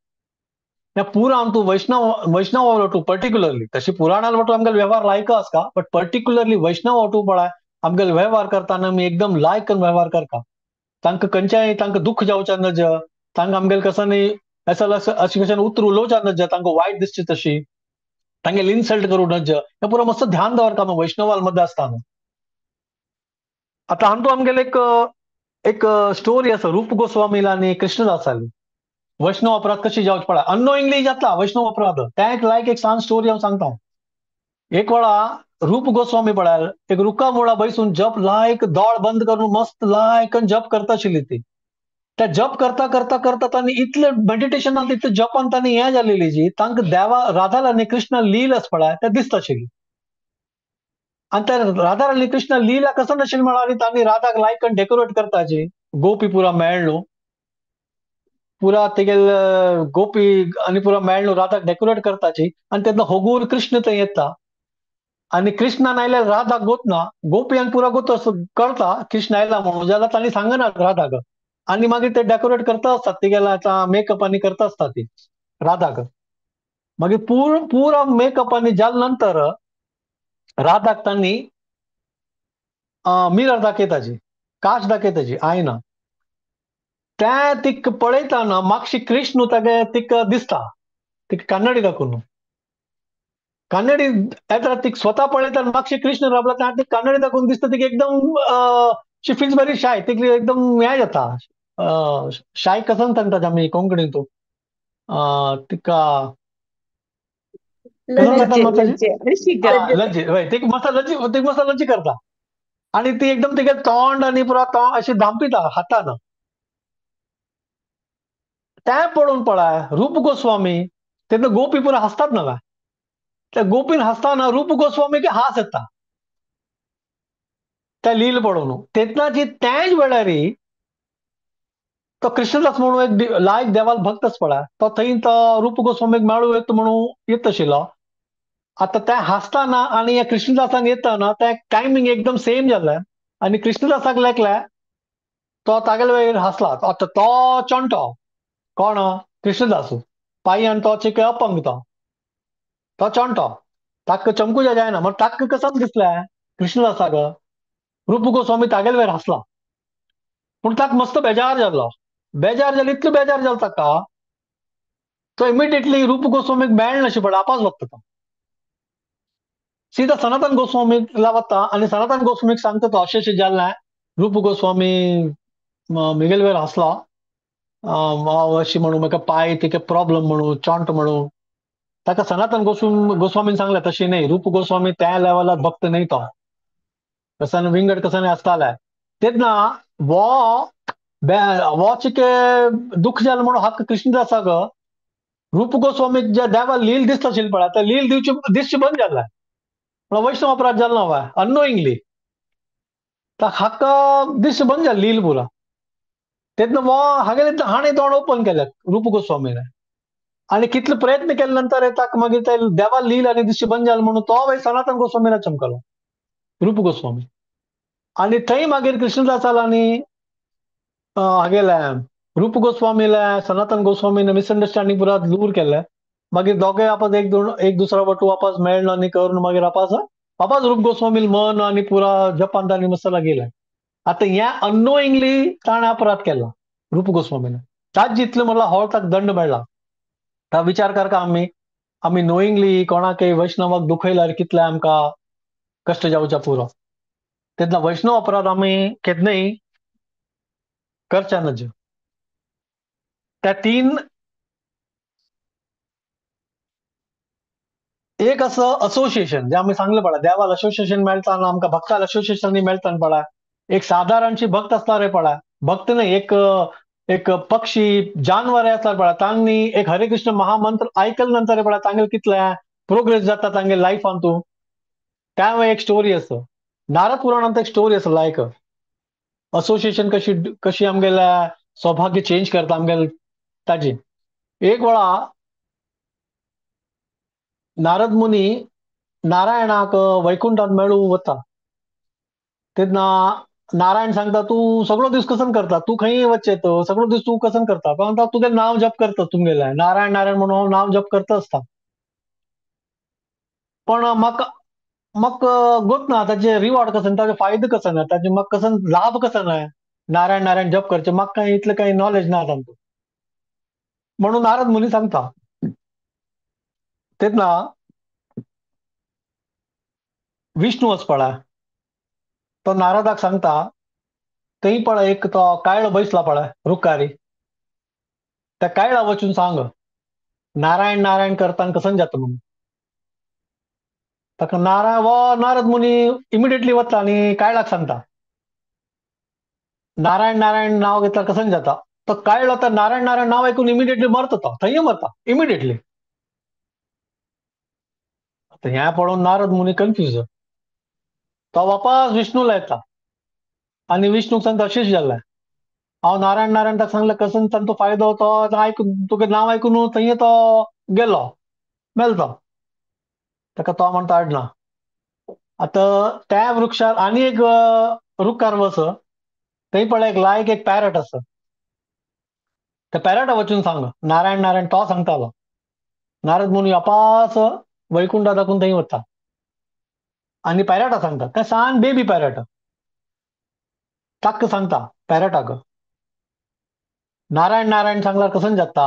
ह्या पुरान तूं वैष्णव वैष्णव वटू पर्टिक्युलरली. तशी पुराणान वटू आमगेले व्यवहार लायक आसता, बट पर्टिक्युलरली वैष्णव वटू पळय आमगेले व्यवहार करतना आमी एकदम लायक व्यवहार करता. तांकां खंयच्याय तांकां दुख्ख जावच्या नज, तांकां आमगेले कसो न्ही अशें कशें उतर उलोवच्या नज, तांकां वायट दिसचे तशी, तांगेले इन्सल्ट करूं नज. हें पुरो मस्त ध्यान दवरता आमी वैष्णवाल मदें आसतना. आतां हातूंत आमगेले एक एक स्टोरी आसा रूप गोस्वामीला आनी कृष्णदासाली. वैष्णव अपराध कशी जावचे पळय अननोइंगली जाता वैष्णव अपराध. तें एक लायक एक सान स्टोरी हांव सांगता. एक वेळा रूप गोस्वामी पळय एक रुखा मुळा बैसून जप लायक दोळ बंद करून मस्त लायक जप करता आशिल्ली ती. त्या जप करता करता करता तांणी इतले मेडिटेशनान इतले जपान तांणी हें जालेली जी तांकां देवा राधा आनी कृष्ण लील आसा पळय तें दिसता आशिल्ली. आनी त्या राधा आनी कृष्ण लीला कसो नाशिल्ली म्हळ्यार तांणी राधाक लायक डेकोरेट करताची गोपी पुरा मेळ न्हू पुरा तेगेल गोपी आनी पुरा मेळ न्हू राधाक डेकोरेट करताची. आनी तेन्ना होगूर कृष्ण थंय येता आनी कृष्णान आयल्यार राधाक गोतना गोपी आनी पुरा गोत कळटा कृष्ण आयला म्हणून, जाल्यार तांणी सांगना राधाक. आनी मागीर ते डेकोरेट करता आसतात तेगेला आतां मेकअप आनी करता आसता ती राधाक. मागीर पुरा मेकअप आनी जाल नंतर राधाक तांणी मिरर दाखयताची, काच दाखयताची आयना. त्या तिका पळयतना मागशी कृष्ण तागे तिका दिसता, तिका कान्नडी दाखोवन कान्नडी येता तिका स्वता पळयता मागशी कृष्ण रावला त्या तिका कान्नडी दाखोवन दिसता. तिका एकदम शी फिल्स व्हेरी शाय, तिका एकदम हें जाता शाय कसो सांगता आमी कोंकणीन तूं तिका लज्जी तिका मस्त लज्जी, तिका मस्त लज्जी करता आनी ती एकदम तिगे तोंड आनी पुरा तोंड अशी धांपिता हातान. तें पळोवन पळय रूप गोस्वामी तेन्ना गोपी पुरा हांसतात न्हय, त्या गोपीन हांसतना रूप गोस्वामीक हांस येता त्या लील पळोवन. तेन्ना जी त्याच वेळार तो कृष्णदास म्हणून एक लायक देवाल भक्तच पळय तो थंय तो रूप गोस्वामीक मेळूं येता म्हणून येत आशिल्लो. आतां तें हांसतना आनी ह्या कृष्णदासान येतना तें टायमींग एकदम सेम जालें आनी कृष्णदासाक लेखलें तो तागेले वेळार हांसला. आतां तो चणटो कोण कृष्णदास पांयान तो चिके अपंग तो तो चणटो. ताका चमकूजा जायना. मग ताका कसं दिसलाय कृष्णदासाक रूप गोस्वामी तागेल वेर हासला, पूण ताका मस्त बेजार जालो. बेजार जालो, इतलो बेजार जालो ताका तो इमिडिएटली रूप गोस्वामीक मेळनाशी पडला, आपास वता तो सीधा सनातन गोस्वामीला वता आनी सनातन गोस्वामीक सांगता तो अशें अशें जालें, रूप गोस्वामी मिगेल वेर हासला अशी म्हणून म्हाका पांय तिका प्रॉब्लम म्हणून चॉंट म्हणून. ताका सनातन गोस्वामीन सांगलें तशें न्ही, रूप गोस्वामी त्या लेवलार भक्त न्ही, तो कसन विंगड कसन आसताले. तेन्ना वो वो चिके दुःख जालें म्हणून हक्क कृष्णदासाक रूप गोस्वामीक ज्या देवा लील दिसता आशिल्ली पळय, आतां लील दिवची दिसची बंद जालें, पण वैष्णव अपराध जालो ना अननोइंगली, हाका दिसची बंद जालें लील पुरा. तेन्ना वो हागेले हाणें तोंड ओपन केलें रूप गोस्वामीने आनी कितले प्रयत्न केले नंतर ताका मागीर ते देवा लील आनी दिसची बंद जालें म्हणून तो मागीर सनातन गोस्वामीला चमकलो रूप गोस्वामी. आनी थंय मागीर कृष्णदासाल आनी हागेले रूप गोस्वामीले सनातन गोस्वामीने मिसअंडरस्टँडिंग पुरा दूर केलें. मागीर दोगे आपस एक दोन एक दुसरा वटू वापस मेळ्ळो आनी करून मागीर वापस वापस रूप गोस्वामील मन आनी पुरा जपान तांणी मस्त लागेलें. आतां ह्या अननोइंगली ताणें अपराध केला रूप गोस्वामीने, ताच जितले म्हणल्यार हो ताका दंड मेळ्ळा. ता विचार करता आमी आमी नोइंगली कोणाकय वैष्णवाक दुखयल्यार कितले आमकां कश्ट जावच्या पुरो. तेन्ना वैष्णव अपराध आमी केन्नाय करच्या नज. त्या तीन एक असं असोसिएशन जे आमी सांगलें पळय, देवाल असोसिएशन मेळटा आनी आमकां भक्ताल असोसिएशन मेळटा पळय. एक सादारणशी भक्त आसता रे पळय, भक्त न्ही, एक एक पक्षी जानवर आसता पळय, तांणी एक हरे कृष्ण महामंत्र आयकले नंतर पळय तांगेले कितले प्रोग्रेस जाता तांगे लायफान. तूं त्यामुळे एक स्टोरी आसा, नारद पुराणांत एक स्टोरी आसा, लायक असोसिएशन कशी कशी आमगेल्या सौभाग्य चेंज करता आमगेले ताजी. एक वेळा नारद मुनी नारायणाक वैकुंठात मेळूंक वता, तेन्ना नारायण सांगता तूं सगळो दीस कसन करता, तूं खंय वचचें तो सगळो दीस तूं कसन करता. पण म्हणटा तुगेलें नांव जप करता, तुमगेलें नारायण नारायण म्हणून हांव नांव जप करता आसता, पण म्हाका म्हाका गोत ना ताजे रिवॉर्ड कसन, ताजे फायदो कसन, ताजे म्हाका कसन लाभ कसन आहे नारायण नारायण जप करचे, म्हाका कांय इतलें कांय नॉलेज ना तांतूं म्हणून नारद मुनी सांगता. तेन्ना विष्णू आसा पळय तो नारदाक सांगता, थंय पळय एक तो कायळो बैसला पळय रुखारी, त्या कायळा वचून सांग नारायण नारायण करता कसन जाता म्हणून. ताका नारायण वो नारद मुनी इमिडिएटली वता आनी कायळाक सांगता नारायण नारायण नांव घेतल्यार कसन जाता. तो कायळो तर नारायण नारायण नांव आयकून इमिडिएटली मरता, तो थंय मरता इमिडिएटली. आतां हें पळोवन नारद मुनी कन्फ्यूज, तो वापस विष्णूला येता आनी विष्णूक सांगता अशेंच जालें, हांव नारायण नारायण ताका सांगलें कसन तांचो फायदो, तो आयकून तुगे नांव आयकून थंय तो गेलो मेलो तो. ताका तो म्हणटा हाडना. आतां त्या वृक्षार आनी एक रुखार वच, थंय पळय एक लायक एक पॅरट आसा, त्या पॅरटा वचून सांग नारायण नारायण तो सांगतालो. नारद मुनी अपास वैकुंठा दाखून थंय वता आनी पॅरटा सांगता, त्या सान बेबी पॅरट ताका सांगता पॅरटाक नारायण नारायण सांगल्यार कसन जाता.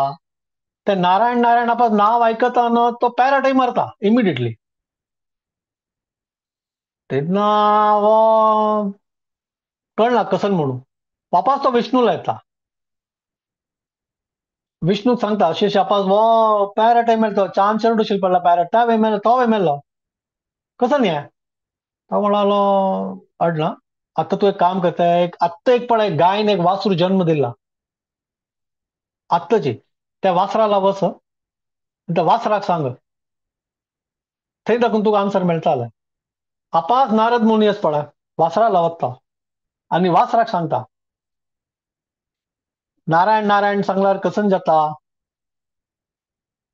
ते नारायण नारायण आपस नांव आयकता न्हू तो पॅरटय मरता इमिडिएटली. तेन्ना हो कळना कसन म्हणून वापस तो विष्णूला येता, विष्णूक सांगता अशें अशें आपस हो पॅरटय मेलो, तो चांद चेरडूं आशिल्लो पडला पॅरट, त्या मेलो तो मेलो कसन हें. तो म्हणालो अडना, आतां तूं एक काम करता, एक आत्तां एक पळय गायन एक वासरू जन्म दिला आत्ताची, त्या वासराला वच त्या वासराक सांग, थंय दाखून तुका आन्सर मेळटालें. आपास नारद मुनी आसा पळय वासराला वता आनी वासराक सांगता नारायण नारायण सांगल्यार कसन जाता.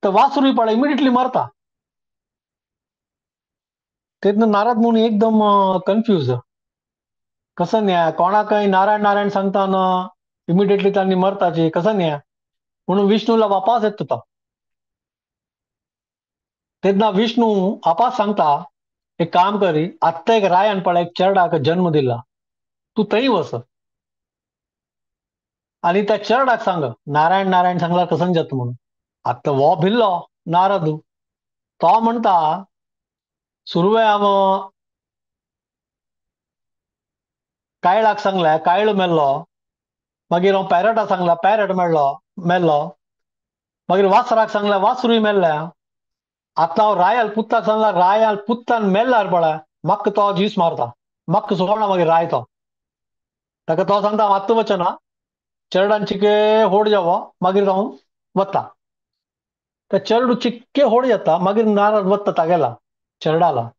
तर वासरूय पळय इमिडिएटली मरता. तेन्ना नारद मुनी एकदम कन्फ्यूज, कसन ह्या कोणाकय नारायण नारायण सांगता ना इमिडिएटली तांणी मरताची कसन ह्या म्हणून विष्णूला वापस येता तो. तेन्ना विष्णू आपास सांगता एक काम करी, आत्तां एक रायान पळय एक चेरडाक जन्म दिला, तूं थंय वच आनी त्या चेरडाक सांग नारायण नारायण सांगल्यार कसं जाता म्हणून. आतां हो भिल्लो नारद, तो म्हणटा सुरवे हांव कायळाक सांगलें, कायळ मेल्लो, मागीर हांव पॅरटा सांगला, पॅरट मेळ्ळो मेल्लो, मागीर वासराक सांगलें, वासरूय मेल्लें, आतां हांव रायाल पुताक सांगला, रायाल पुतान मेल्ल्यार पळय म्हाका तो जीस मारता, म्हाका सोडना मागीर राय तो ताका तो सांगता हांव आत्तां वचना, चेरडान चिके होड जावो मागीर हांव वता. ते चेरडू चिक्के होड जाता, मागीर नारद वता तागेला चेरडाला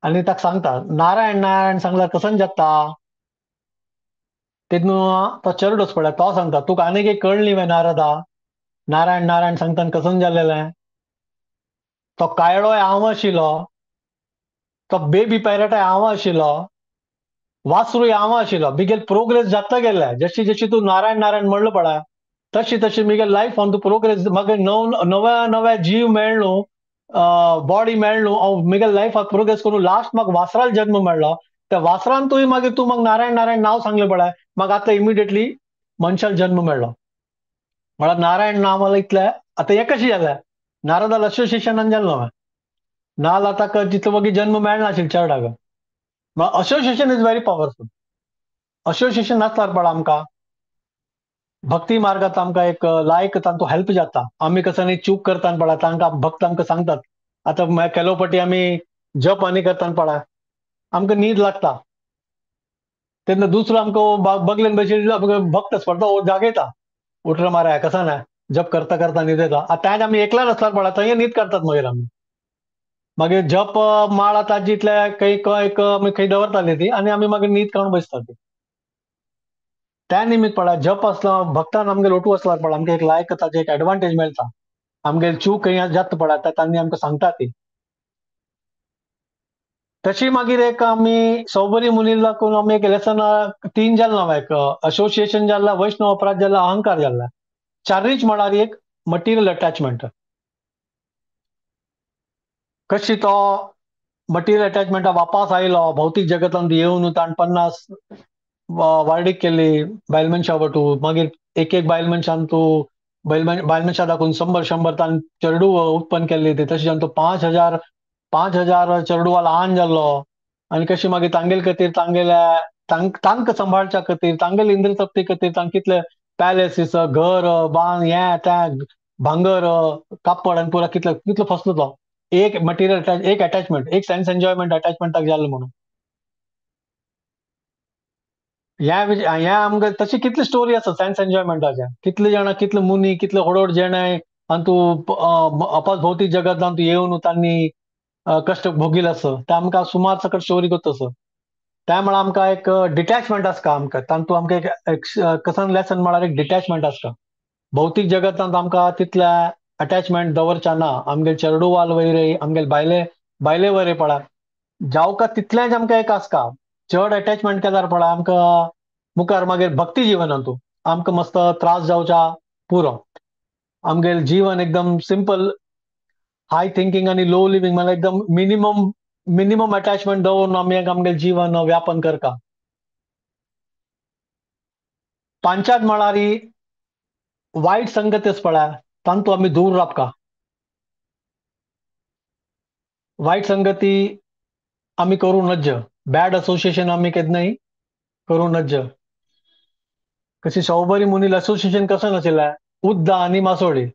आनी ताका सांगता नारायण नारायण सांगल्यार कसं जाता. तेन्ना तो चेरडूच पळय तो सांगता तुका आनीक एक कळ्ळी वे नारदा, नारायण नारायण सांगता कसं जालेलें, तो कायळोय हांव आशिल्लो, तो बेबी पॅरटय हांव आशिल्लो, वासरूय हांव आशिल्लो, मिगेल प्रोग्रेस जाता गेले, जशी जशी तूं नारायण नारायण म्हणलो पळय तशी तशी मिगेल लायफ तूं प्रोग्रेस, मागीर नव्या नव्या जीव मेळ्ळो, बॉडी मेळ्ळो, हांव मिगेल लायफाक प्रोग्रेस करून लास्ट म्हाका वासराल जन्म मेळ्ळो, त्या वासरान तूं मागीर तूं म्हाका नारायण नारायण नांव सांगलें पळय, म्हाका आतां इमिडिएटली मनशाक जन्म मेळ्ळो. म्हळ्यार नारायण नांव इतलें आतां हें कशें जालें, नारदाल असोसिएशनान जालें नाल आतां जितलो मागीर जन्म मेळनाशिल्लो चेरडाक. Association is very powerful. Association नासल्यार पळय आमकां भक्ती मार्गात आमकां एक लायक तांकां हेल्प जाता. आमी कसो न्ही चूक करता पळय तांकां भक्त आमकां सांगतात, आतां केलो पटी आमी जप आनी करता पळय आमकां न्हीद लागता, तेन्ना दुसरो आमकां बगलेन बशिल्लो भक्त पडटा जागयता, उठलो मारा कसा ना जप करता करता न्हीद येता. आतां तेंच आमी एकल्यान आसल्यार पळय थंय न्हीद काडटात मागीर आमी, मागीर जप माळ आतां जितले खंय एक आमी खंय दवरताली ती आनी आमी मागीर न्हीद काडून बसतात. त्या निमित्त पळय जप आसलो भक्तान आमगेर ओटू आसल्यार पळय आमकां एक लायक ताचे एक एडवांटेज मेळटा, आमगेर चूक खंय जाता पळय तांणी आमकां सांगता ती. तशी मागीर एक आमी सौबरी मुनी लागून आमी एक लेसन तीन जालें ना, एक असोसिएशन जाला, वैष्णव अपराध जाला, अहंकार जाला, चारीच म्हळ्यार एक मटिरियल अटॅचमेंट. कशी तो मटिरियल अटॅचमेंटा वापस आयलो भौतीक जगतांत येवन ताण 50 वार्डीक केली बायल मनशा वटू, मागीर एक एक बायल मनशान तूं बायल मनशा दाखोवन 100 100 ताण चेरडू उत्पन्न केल्ली ती, तशें तो 5,000 चेरडुवा लहान जाल्लो आनी कशी मागीर तांगेल खातीर तांगेल्या तांकां सांबाळच्या खातीर तांगेले इंद्र तृप्ती खातीर तांकां कितले पॅलेसीस घर बांद हें तें भांगर कापड आनी पुरा कितलो कितलो फसलो तो एक मटेरियल एक अटॅचमेंट एक सेन्स एन्जॉयमेंट अटॅचमेंटाक जालें म्हणून. ह्या आमकां तशी कितली स्टोरी आसा सेन्स एन्जॉयमेंटाच्या, कितले जाणां कितले मुनी कितले होडोड जेणे आनी तूं अपास भौतीक जगतान तूं येवन तांणी कश्ट भोगील आसा ते आमकां सुमार सकट स्टोरी करता आसा. त्या म्हळ्यार आमकां एक डिटॅचमेंट आसता आमकां तातूंत आमकां एक कसन लेसन म्हळ्यार एक डिटॅचमेंट आसता. भौतीक जगतांत आमकां तितल्या अटॅचमेंट दवरच्या ना, आमगेले चेरडुवाल वयर आमगेले बायले बायले वयर पळय जावका तितलेंच आमकां एक आसता. चड अटॅचमेंट केल्यार पळय आमकां मुखार मागीर भक्ती जिवनांतू आमकां मस्त त्रास जावच्या पुरो, आमगेले जीवन एकदम सिंपल हाय थिंकींग आनी लो लिवींग म्हळ्यार एकदम मिनिमम मिनिमम अटॅचमेंट दवरून आमी आमगेलें जीवन व्यापन करता. पांचात म्हळ्यार वायट संगत पळय तांतू आमी दूर रावका, वायट संगती आमी करूं नज, बॅड असोसिएशन आमी केन्नाय करूं नज. कशी सौबरी मुनील असोसिएशन कसं नाशिल्लें उद्दा आनी मासोळी,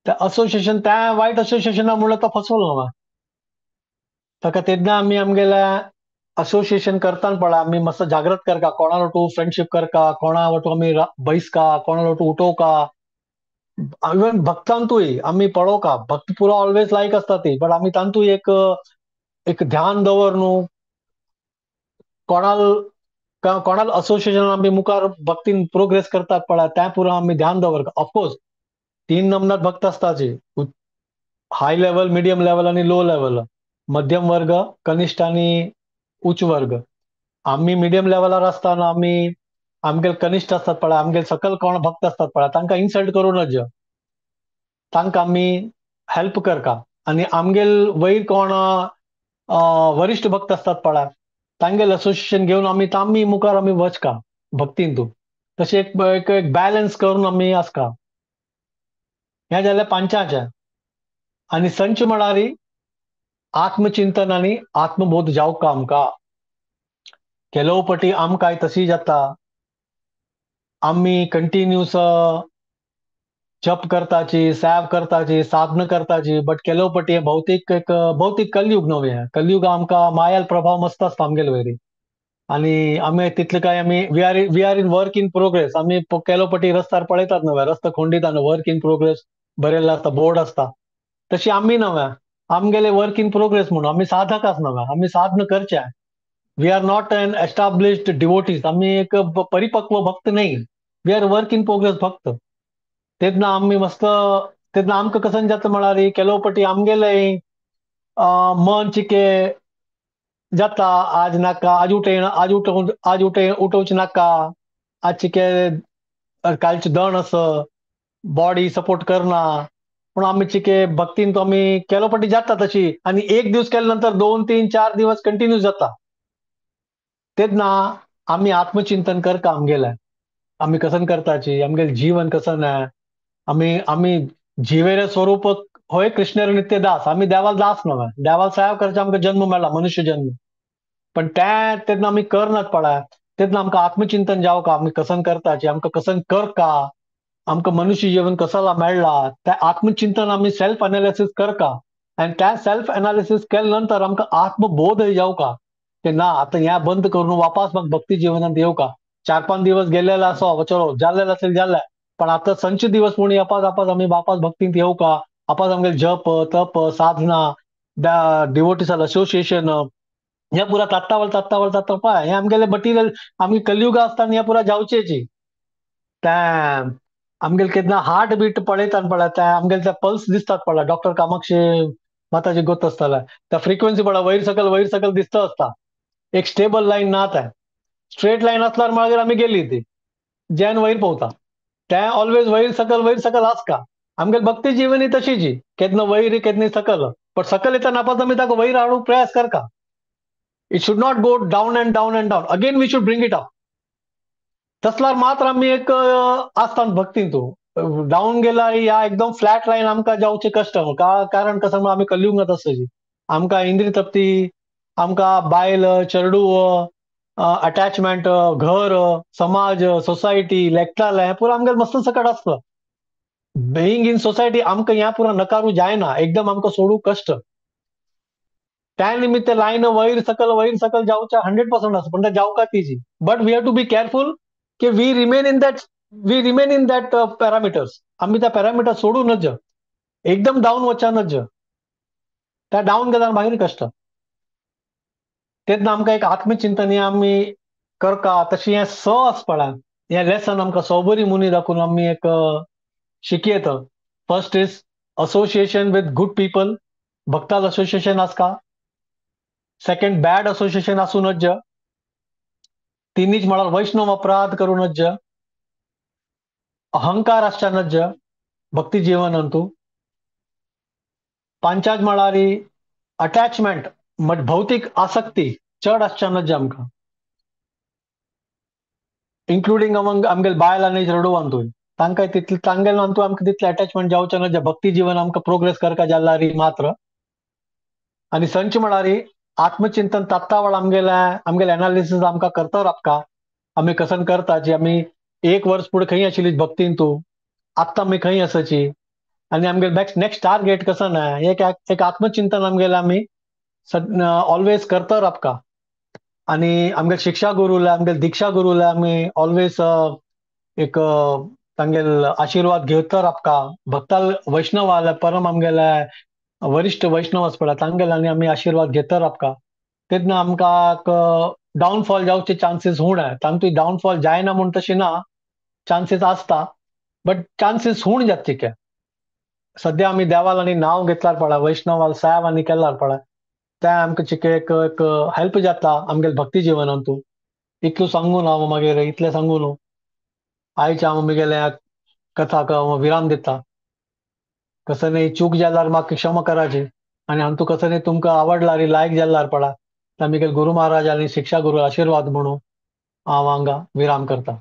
त्या असोसिएशन त्या वायट असोसिएशना मुळे तो फसवलो ना ताका. तेन्ना आमी आमगेल्या असोसिएशन करताना पळय आमी मस्त जागृत करका, कोणा वटू फ्रेंडशीप करका, कोणा वटू आमी बैसका, कोणा वटू उठोवका, इवन भक्तांतूय आमी पळोवका. भक्त पुरो ऑलवेज लायक आसता ती, बट आमी तांतूय एक एक ध्यान दवर न्हू कोणाल कोणाल असोसिएशन आमी मुखार भक्तीन प्रोग्रेस करतात पळय त्या पुरो आमी ध्यान दवर. ऑफकोर्स तीन नमनात भक्त आसताची, हाय लेवल, मिडियम लेवल आनी लो लेवल, मध्यम वर्ग, कनिष्ठ आनी उच्च वर्ग. आमी मिडियम लेवलार आसतना आमी आमगेले कनिष्ठ आसतात पळय, आमगेले सकल कोण भक्त आसतात पळय तांकां इन्सल्ट करूं नज. तांकां आमी हेल्प करका. आनी आमगेल वयर कोण वरिश्ठ भक्त आसतात पळय तांगेल असोसिएशन घेवन आमी तामी मुखार आमी वचका भक्तीन तूं तशें एक एक बॅलन्स करून आमी आसका. हें जालें पांचाचें. आनी संच म्हळ्यार आत्मचिंतन आनी आत्मबोध जावका आमकां. केलो पटी आमकांय तशी जाता, आमी कंटिन्यूस जप करताची, सेव करताची, साधना करताची, बट केलो पटी भौतीक एक भौतीक कलयुग न्हय हें. कलयुग आमकां मायाल प्रभाव मस्त आसता आमगेले वयरी आनी आमी तितले काय आमी we are in work in progress. आमी केलो पटी रस्त्यार पळयतात न्हय, रस्तो खोंडीत वर्क इन प्रोग्रेस बरयल्लो आसता, बोर्ड आसता. तशी आमी न्हय, आमगेले वर्क इन प्रोग्रेस म्हणून आमी साधक आसना, आमी साधना करचे. We are not an established devotees, आमी एक परिपक्व भक्त न्हय, we are work in progress भक्त. तेन्ना आमी मस्त तेन्ना आमकां कसन जाता म्हळ्यार केलो पटी आमगेले मन चिके जाता, आज नाका, आज उठय, आज उठोवन, आज उठय, उठोवचें नाका, आज चिके कालचें दण आसा, बॉडी सपोर्ट करना, पूण आमी चिके भक्तीन तो आमी केलो पटी जाता तशी. आनी एक दीस केले नंतर 2 3 4 दिवस कंटिन्यू जाता. तेन्ना आमी आत्मचिंतन करता आमगेलें, आमी कसन करताची, आमगेलें जीवन कसन आहे, आमी आमी जिवेरे स्वरूप होय कृष्णेर नित्य दास, आमी देवाल दास न्हय, देवाल साहेब करचे आमकां जन्म मेळ्ळा मनुष्य जन्म, पण ते तेन्ना आमी करनात पळय. तेन्ना आमकां आत्मचिंतन जावका, आमी कसन करताची, आमकां कसन करका, आमकां मनुष्य जीवन कसला मेळ्ळा तें आत्मचिंतन आमी सेल्फ एनालिसीस करका. आनी त्या सेल्फ एनालिसीस केले नंतर आमकां आत्मबोध जावका की ना आतां हें बंद करून वापस म्हाका भक्ती जिवनांत येवका. 4 5 दिवस गेल्लेलो आसो, चलो जाल्लेलो असेल जाल्ले, पण आतां संच दिवस म्हूण अपास अपास आमी वापस भक्तींत येवका. आपास आमगेले जप तप साधना डिवोटीसाल असोसिएशन ह्या पुरा तात्तावळ तात्तावळ तात्तावळ पळय हें आमगेले मटिरियल आमी कलयुगा आसतना ह्या पुरा जावचेची. त्या आमगेले केन्ना हार्ट बीट पळयतात पळय, त्या आमगेले त्या पल्स दिसतात पळय, डॉक्टर कामाक्षी माताजी गोत आसताले त्या फ्रिक्वेन्सी पळय वयर सकल दिसता आसता. एक स्टेबल लायन ना, त्या स्ट्रेट लायन आसल्यार मागीर आमी गेली ती जॅन वयर पोवता, तें ऑलवेज वयर सकल आसता. आमगेले भक्ती जीवन तशीची, केन्ना वयर केन्ना सकल, पण सकल येतना नापास आमी ताका वयर हाडूंक प्रयास करता. It should not go down and down and down, again we should bring it up. तसल्यार मात्र आमी एक आसता भक्तीन तूं डावन गेला या एकदम फ्लॅट लायन आमकां जावचें कश्ट. कारण कसं म्हळ्यार आमी कलयुगांत आसताची, आमकां इंद्रिय तृप्ती, आमकां बायल चेडूं अटॅचमेंट, घर, समाज, सोसायटी, लेखताले पुरा आमगेले मस्त सकट आसता. बिंग इन सोसायटी आमकां ह्या पुरा नकारू जायना, एकदम आमकां सोडूंक कश्ट. त्या निमित्त लायन वयर सकल जावच्या 100% आसा, पण ते जावका तिजी. But we have to be careful की we remain in that parameters. आमी त्या पॅरामिटर सोडू नज, एकदम डावन वचा नज, त्या डावन गेल्यार मागीर कश्ट. तेन्ना आमकां एक आत्मचिंतन हें आमी करता. तशें हें स आसा पळय, हें लेसन आमकां सौबरी मुनी दाखोवन आमी एक शिकयता. First is association with good people, भक्ताल association आसता. सेकंड, बॅड असोसिएशन आसूं नज. तिनीच म्हळ्यार वैष्णव अपराध करूं नज, अहंकार आसच्या नज भक्ती जीवनांतू. पांचाच म्हळ्यार अटॅचमेंट, भौतीक आसक्ती चड आसच्या नज आमकां, इन्क्लुडींग अमंग आमगेले बायल आनी चेडवांतूय. तांकां तितले तांगेले अंतू आमकां तितले अटॅचमेंट जावचें नज भक्ती जीवन आमकां प्रोग्रेस करका जाल्यार मात्र. आनी संच म्हळ्यार आत्मचिंतन तात्तावळ आमगेले आमगेले एनालिसीस आमकां करता राबका, आमी कसन करता जी आमी एक वर्स फुडें खंय आशिल्ली भक्तीन तूं, आत्तां आमी खंय आसाची आनी आमगेले नेक्स्ट टार्गेट कसन आहे, एक एक आत्मचिंतन आमगेले आमी ऑलवेज करता राबका. आनी आमगेले शिक्षा गुरूला, आमगेले दीक्षा गुरूला आमी ऑलवेज एक तांगेल आशिर्वाद घेवता राबका. भक्ताल वैष्णवाला परम आमगेले वरिश्ठ वैष्णव आसा पळय तांगेले आनी आमी आशिर्वाद घेता राबका. तेन्ना आमकां डावनफॉल जावचे चान्सीस हूण आहे, तांतूय डावनफॉल जायना म्हूण तशें ना, चान्सीस आसता बट चान्सीस हूण जाता चिके. सद्या आमी देवाल आनी नांव घेतल्यार पळय, वैष्णवाल साहेब आनी केल्यार पळय, तें आमकां चिके एक एक हेल्प जाता आमगेले भक्ती जिवनांतू. इतलो सांगून हांव मागीर इतलें सांगू न्हू आयच्या हांव म्हगेल्या कथाक हांव विराम दिता. कसं नाही चूक जाल्यार म्हाका क्षमा कराची आनी हांतू कसं नाही तुमकां आवडला लायक जाल्यार पडा तर आमगे गुरु महाराज आनी शिक्षा गुरु आशीर्वाद म्हणून हांव हांगा विराम करता.